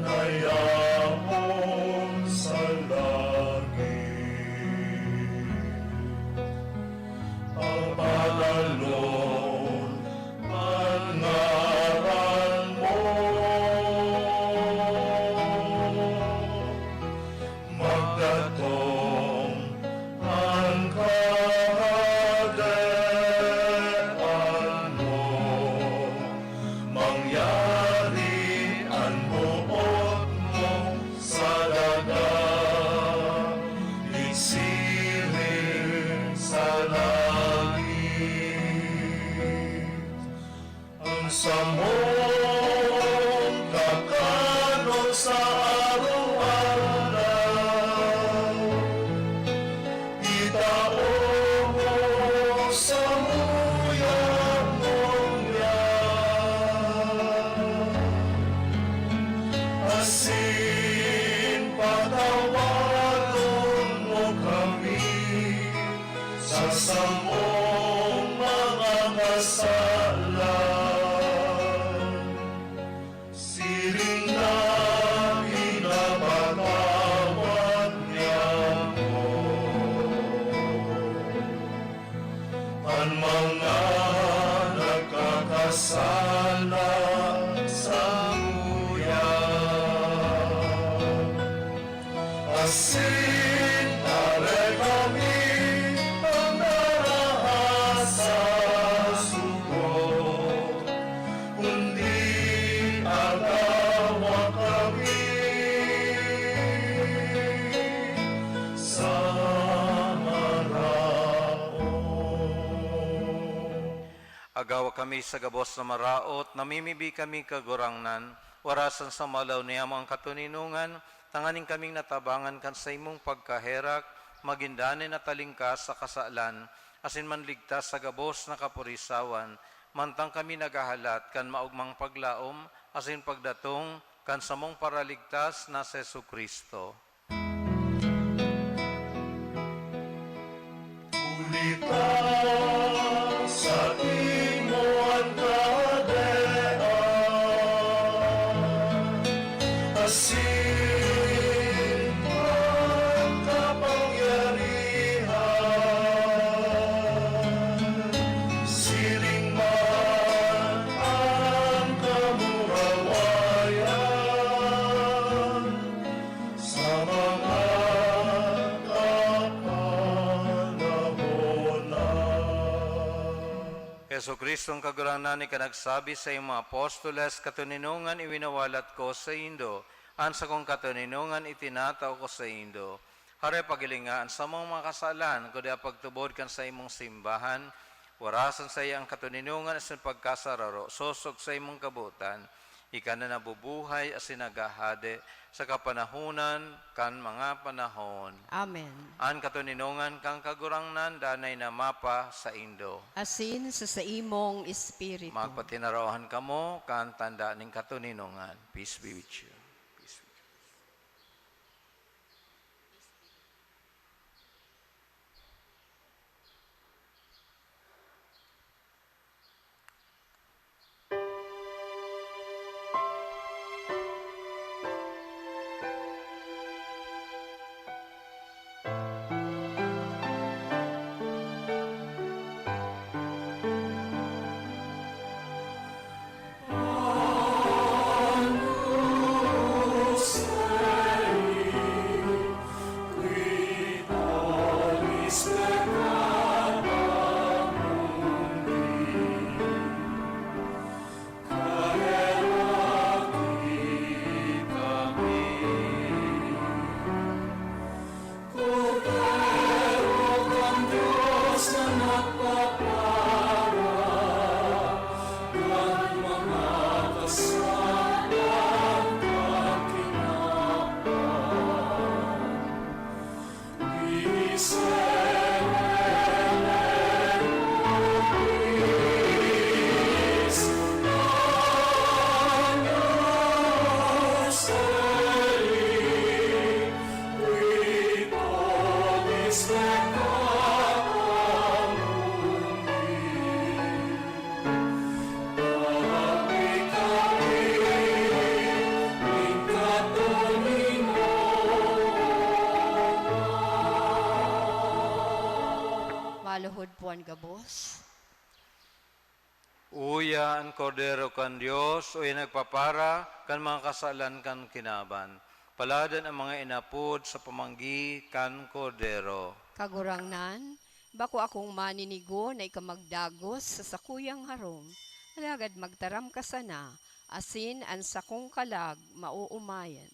na yaon sa langit, pabanalon an ngaran mo. Magdatong an kahadean mo, mangyari an boot mo sa daga, igsiring sa langit. An samong kakanon sa araw-araw, itao mo samuya ngunyan, asin patawaron mo kami sa samong mga kasalan, siring na pinapatawad niamo an mga nagkakasala saiya. Asin taray kami pagdaraha sa sugod, kundi agawa kami sa maraot. Agawa kami sa gabos na maraot, namimibi kami, Kagurangnan, warasan sa malaw niya ang katoninongan, tanganing kaming natabangan kan saimong pagkaherak, magin danay na talingkas sa kasalan, asin manligtas sa gabos na kapurisawan, mantang kami naghahalat kan maogmang paglaom asin pagdatong kan samong Paraligtas na si Jesu-Cristo. Huli ta saimo an kahadean, asin an kapangyarihan, siring man an kamurawayan, sa mga kapanahon na. Jesu-Cristo, an Kagurangnan, ika nagsabi sa imong mga apostoles, "Katoninongan iwinawalat ko saindo, an sakong katoninongan itinatao ko saindo." Hare, paghilinga an samong mga kasalan, kundi pagtubod kan saimong simbahan, warasan saiya an katoninongan asin pagkasararo, sosog sa imong kabotan. Ika na nabubuhay asin naghahade sa kapanahonan kan mga panahon. Amen. An katoninongan kan Kagurangnan danay na mapasaindo. Asin sa saimong espiritu. Magpatinarawahan kamo kan tanda nin katoninongan. Peace be with you. Peace be with you. Kordero kan Dios na nagpapara kan mga kasalan kan kinaban. Miserere nobis Angelus Dei, qui tollis peccata mundi. Tabi kami nin katoninongan. Maluhod po an gabos. Uya an Kordero kan Dios, uya nagpapara kan mga kasalan kan kinaban. Paladan an mga inapod sa pamanggi kan Kordero. Kagurangnan, bako akong maninigo na ika magdagos sa sakuyang harong, alagad magtaram ka sana, asin an sakong kalag maoomayan.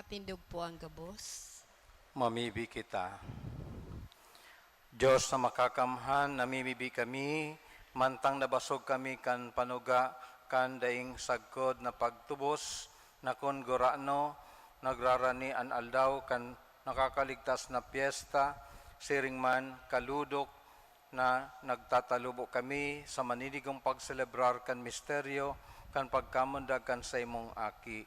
Tindog po ang gabos. Mamibi kita. Diyos na makakamhan, namimibi kami, mantang nabasog kami kan panuga kan daing sagkod na pagtubos, na kun gurano nagrarani an aldaw kan nakakaligtas na pyesta, siring man kaludok na nagtatalubo kami sa maninigong pagselebrar kan misteryo kan pagkamundag kan saimong Aki.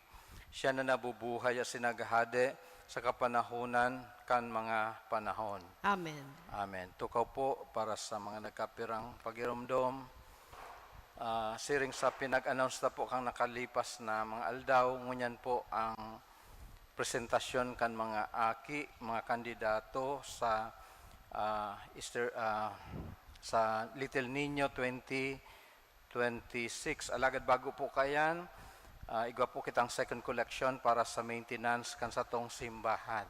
Siya na nabubuhay asin naghahade sa kapanahonan kan mga panahon. Amen. Amen. Tukaw po para sa mga nagkapirang pagiromdom. Ah, siring sa pinag-announce na po kang nakalipas na mga aldaw, ngunyan po ang presentasyon kan mga aki, mga kandidato sa, ah, Easter, ah, sa Little Niño twenty twenty-six. Alagad bago po kaiyan, ah, igwa po kitang second collection para sa maintenance kan satong simbahan.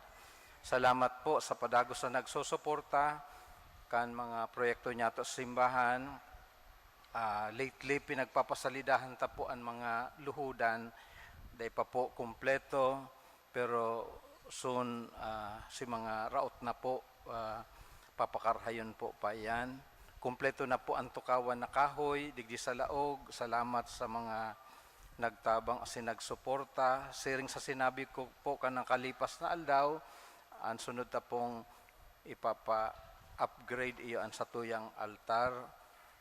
Salamat po sa padagos na nagsusuporta kan mga proyekto niyato sa simbahan. Ah, lately, pinagpapasalidahan ta po an mga luhudan. Dai pa po kumpleto, pero soon, ah, si mga raot na po, ah, papakarahayon po pa iyan. Kumpleto na po an tukawan na kahoy digdi sa laog. Salamat sa mga nagtabang asin nagsuporta. Siring sa sinabi ko po kan nakalipas na aldaw, an sunod ta pong ipapa-upgrade iyo an satuyang altar.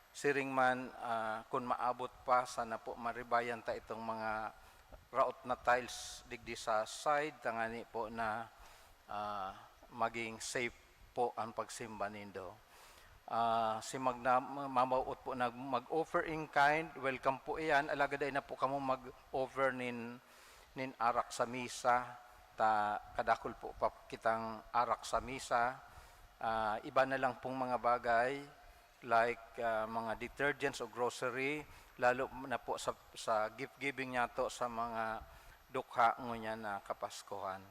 Siring man, ah, kun maabot pa, sana po maribayan ta itong mga raot na tiles digdi sa side, tangani po na, ah, maging safe po ang pagsimba nindo. Ah, si magna-, mamawot po na mag-offer in kind, welcome po iyan. Alagad dai na po kamo mag-offer nin, nin arak sa misa, ta kadakul po pa kitang arak sa misa. Ah, iba na lang pong mga bagay, like, ah, mga detergents o grocery, lalo na po sa, sa gift giving niyato sa mga dukha ngunyan na Kapaskuhan.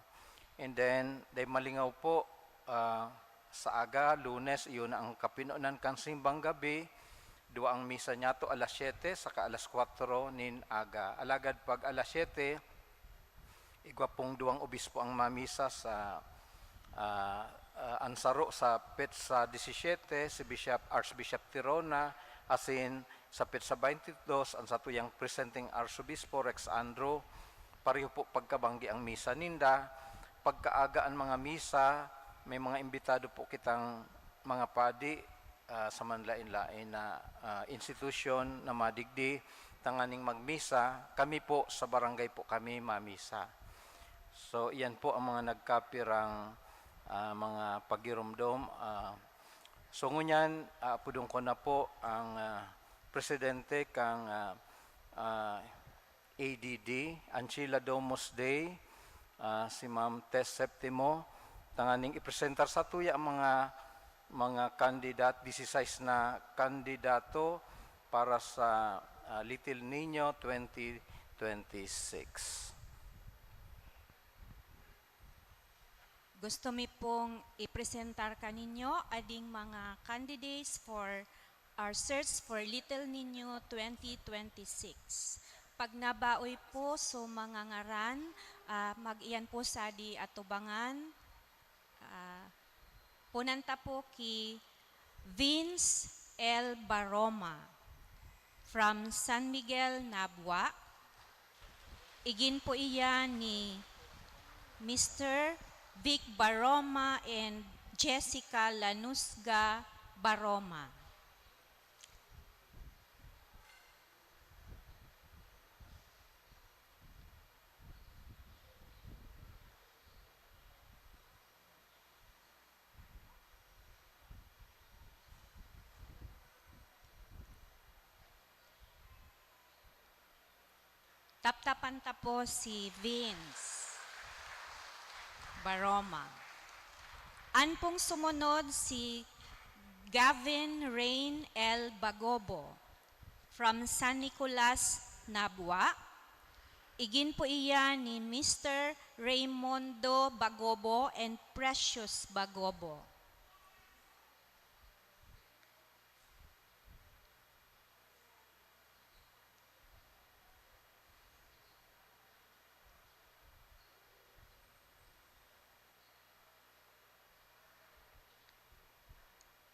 And then, dai malingaw po, ah, sa aga, Lunes, iyo na ang kapinonan kan simbang gabi. Duwa ang misa niyato, alas siyete saka alas kwatro nin aga. Alagad pag alas siyete, igwa pong duwang obispo ang mamisa sa, ah, ah, an saro sa petsa disisiyete, si Bishop, Archbishop Tirona, asin sa petsa baynte dos, an satuyang presenteng Arsobispo, Rex Andrew. Pareho po pagkabanggi ang misa ninda. Pagkaaga an mga misa, may mga imbitado po kitang mga padi, ah, sa manlaen-laen na, ah, institusyon na madigdi tanganing magmisa. Kami po, sa barangay po kami mamisa. So, iyan po ang mga nagkapirang, ah, mga pagiromdom. Ah, so, ngunyan, aapodon ko na po ang, ah, presidente kang, ah, ah, A D D, Anchila Domus Dei, ah, si Ma'am Tess Septimo, tanganing ipresentar sa tuya ang mga, mga kandidat-, disisais na kandidato para sa, ah, Little Niño twenty twenty-six. Gusto mi pong ipresentar kaninyo ading mga candidates for our search for Little Niño twenty twenty-six. Pag nabaoy po so mga ngaran, ah, mag-iyan po sa di atubangan. Ah, punan ta po ki Vince L Baroma from San Miguel, Nabua. Igin po iyan ni Mister Vic Baroma and Jessica Lanusga Baroma. Taptapan ta po si Vince Baroma. An pong sumunod si Gavin Rain L Bagobo from San Nicolas, Nabua. Igin po iyan ni Mister Raymundo Bagobo and Precious Bagobo.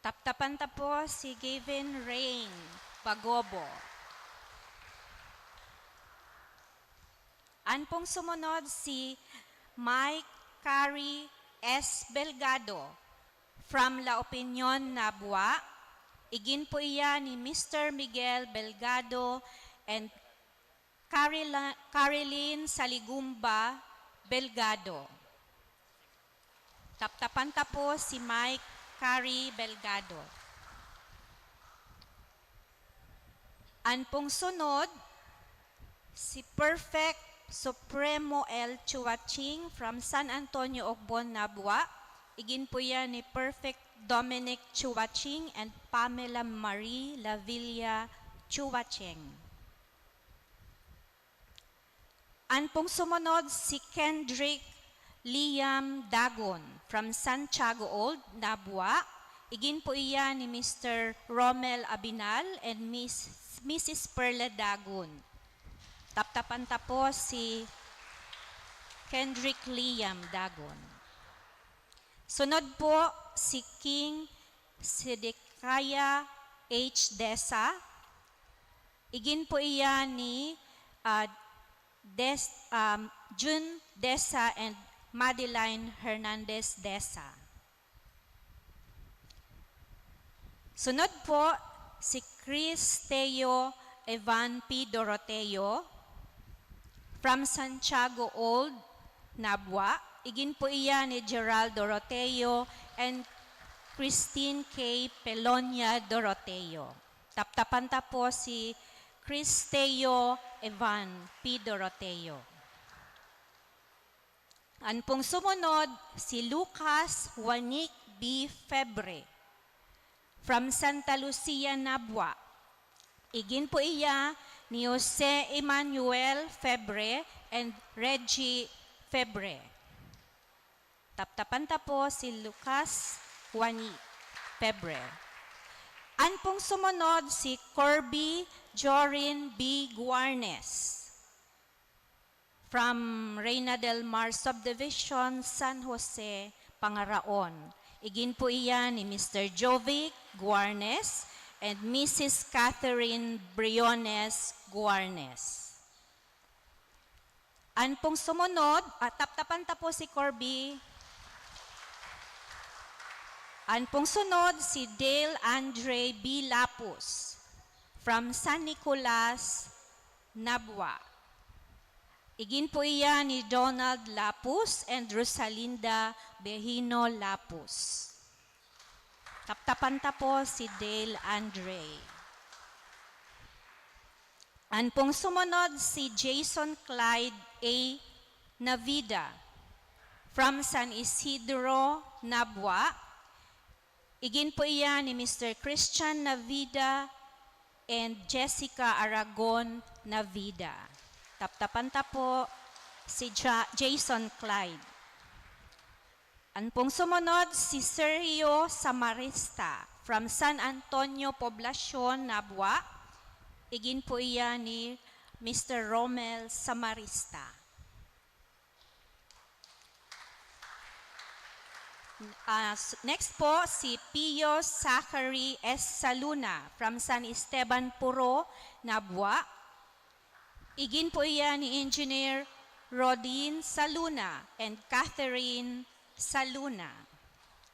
Taptapan ta po si Gavin Rain Bagobo. An pong sumunod si Mike Kari S Belgado from La Opinion, Nabua. Igin po iya ni Mister Miguel Belgado and Carila-, Carilyn Saligumba Belgado. Taptapan ta po si Mike Kari Belgado. An pong sunod, si Perfect Supremo L Chuaching from San Antonio, Ogbon, Nabua. Igin po yan ni Perfect Dominic Chuaching and Pamela Marie Lavilla Chuaching. An pong sumunod, si Kendrick Liam Dagon from Santiago Old, Nabua. Igin po iya ni Mister Romel Abinal and Miss, Missus Perla Dagon. Taptapan ta po si Kendrick Liam Dagon. Sunod po, si King Sedekiah H Desa. Igin po iya ni, ah, Des-, um, Jun Desa and Madeline Hernandez Desa. Sunod po, si Chris Teo Evan P Doroteo from Santiago Old, Nabua. Igin po iya ni Gerald Doroteo and Christine K Pelonia Doroteo. Taptapan ta po si Cristeo Evan P Doroteo. An pong sumunod, si Lucas Wanik B Febre from Santa Lucia, Nabua. Igin po iya ni Jose Emmanuel Febre and Reggie Febre. Taptapan ta po si Lucas Wani Febre. An pong sumunod, si Corby Jorin B Guarnes from Reina del Mar Subdivision, San Jose, Pangaraon. Igin po iya ni Mister Jovic Guarnes and Missus Catherine Briones Guarnes. An pong sumunod, ah, taptapan ta po si Corby. An pong sunod, si Dale Andre B Lapus from San Nicolas, Nabua. Igin po iya ni Donald Lapus and Rosalinda Behino Lapus. Taptapan ta po si Dale Andre. An pong sumunod, si Jason Clyde A Navida from San Isidro, Nabua. Igin po iya ni Mister Christian Navida and Jessica Aragon Navida. Taptapan ta po si Ja-, Jason Clyde. An pong sumunod, si Sergio Samarista from San Antonio Poblacion, Nabua. Igin po iya ni Mister Romel Samarista. Ah, s-, next po, si Pio Zachary S Saluna from San Esteban, Puro, Nabua. Igin po iya ni Engineer Rodin Saluna and Catherine Saluna.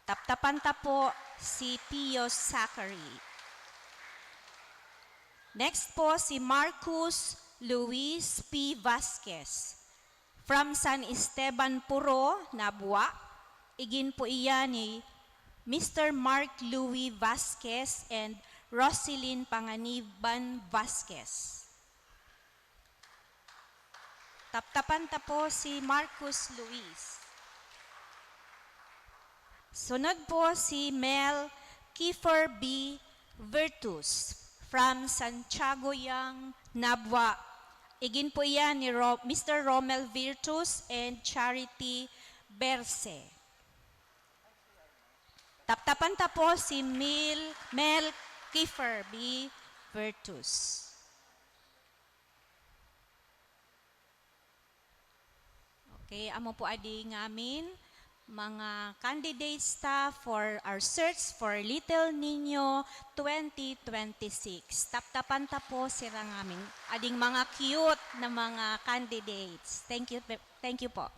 Taptapan ta po si Pio Zachary. Next po, si Marcus Luis P Vasquez from San Esteban, Puro, Nabua. Igin po iya ni Mister Mark Louis Vasquez and Roselyn Panganiban Vasquez. Taptapan ta po si Marcus Luis. Sunod po si Mel Kiefer B Virtus from Santiago Yang, Nabua. Igin po iyan ni Ro-, Mister Romel Virtus and Charity Berse. Taptapan ta po si Mil-, Mel Kiefer B Virtus. Okay, amo po adi ngamin. mga candidates ta for our search for Little Nino twenty twenty-six. Taptapan ta po sira ngamin, ading mga cute na mga candidates. Thank you, thank you po.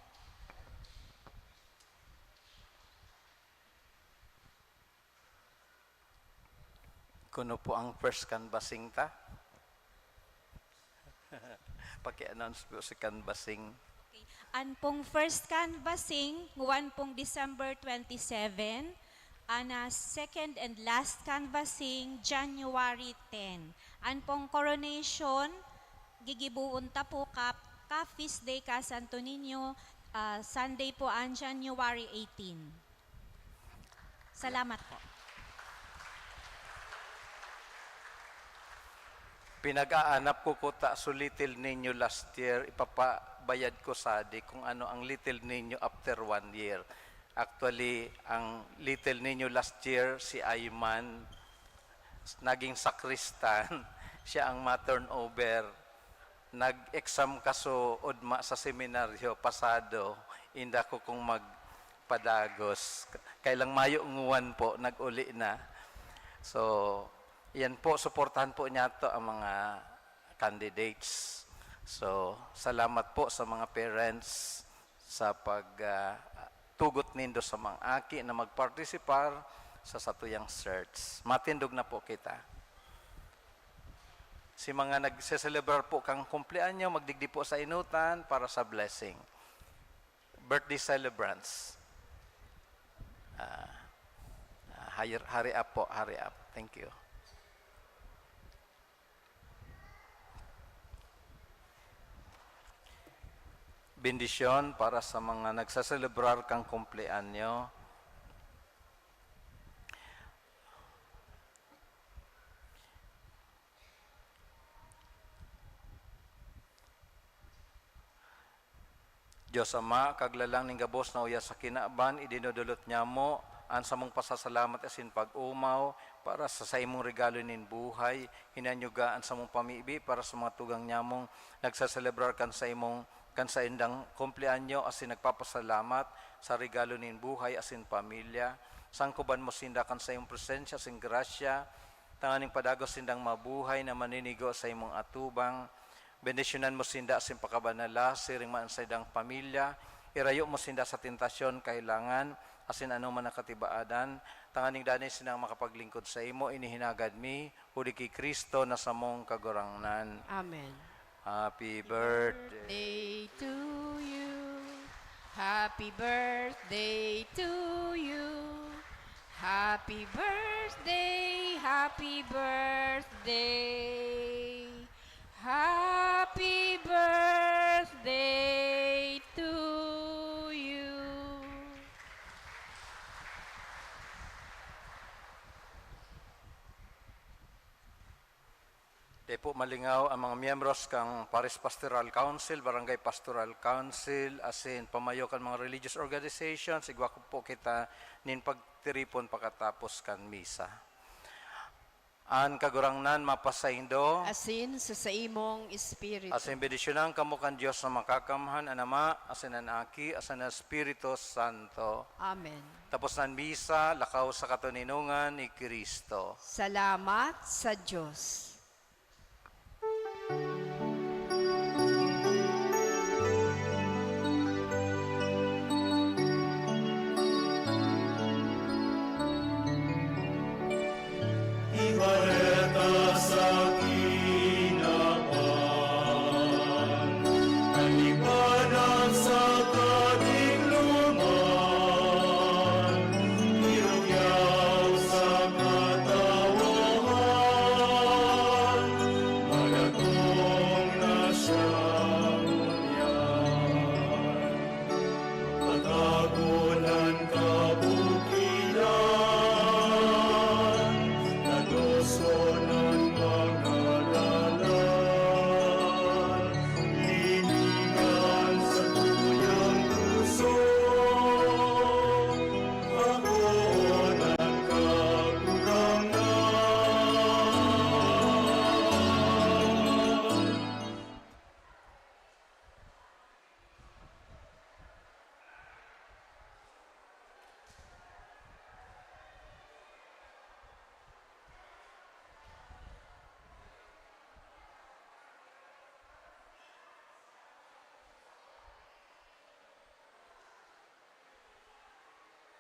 Kuno po ang first canvassing ta? Paki-announce po si canvassing. Okay. An pong first canvassing, ngwan pong December twenty-seven. An, ah, second and last canvassing, January ten. An pong coronation, gigibohon ta po ka, ka feast day ka Santo Niño, ah, Sunday po an January eighteen. Salamat po. Pinag-aanap ko kuta so Little Nino last year, ipapabayad ko sadi kung ano ang Little Nino after one year. Actually, ang Little Nino last year, si Ayman, naging sakristan, siya ang ma-turnover. Nag-exam kaso ugma sa seminaryo, pasado, inda ko kung magpadagos. Kailang mayo nguwan po, nag-uli na. So, yan po, suportahan po niyato ang mga candidates. So, salamat po sa mga parents sa pag, ah, tugot nindo sa mga aki na magpartisipar sa satuyang search. Matindog na po kita. Si mga nagse-celebrar po kan kumpleanyo, magdigdi po sa inutan para sa blessing. Birthday celebrants. Ah, ah, hurry, hurry up po, hurry up. Thank you. Bendisyon para sa mga nagsaselebrar kan kumpleanyo. Dios Ama, Kaglalang nin gabos na uya sa kinaban, idinodolot nyamo an samong pasasalamat asin pag-omaw para sa saimong regalo nin buhay. Hinanyuga an samong pamibi para sa mga tugang nyamong nagsaselebrar kan saimong, kan saindang kumpleanyo asin nagpapasalamat sa regalo nin buhay asin pamilya. Sangkoban mo sinda kan saimong presensya asin grasya, tanganing padagos sindang mabuhay na maninigo sa imong atubang. Bendisyonan mo sinda asin pakabanala, siring man an saindang pamilya. Irayo mo sinda sa tentasyon, kahelangan, asin anoman na katibaadan, tanganing danay sindang makapaglingkod saimo. Ini hinagad mi, huli ki Cristo na samong Kagurangnan. Amen. Happy birthday. Birthday to you. Happy birthday to you. Happy birthday, happy birthday. Happy birthday to you. Dai po malingaw ang mga miyembros kan Parish Pastoral Council, Barangay Pastoral Council, asin pamayo kan mga religious organizations. Igwa ko po kita nin pagtiripon pakatapos kan misa. An Kagurangnan mapasaindo. Asin sa saimong espiritu. Asin bendisyonan kamo kan Dios na Makakamhan, an Ama, asin an Aki, asin an Espiritu Santo. Amen. Tapos na an misa, lakaw sa katoninongan ni Cristo. Salamat sa Dios.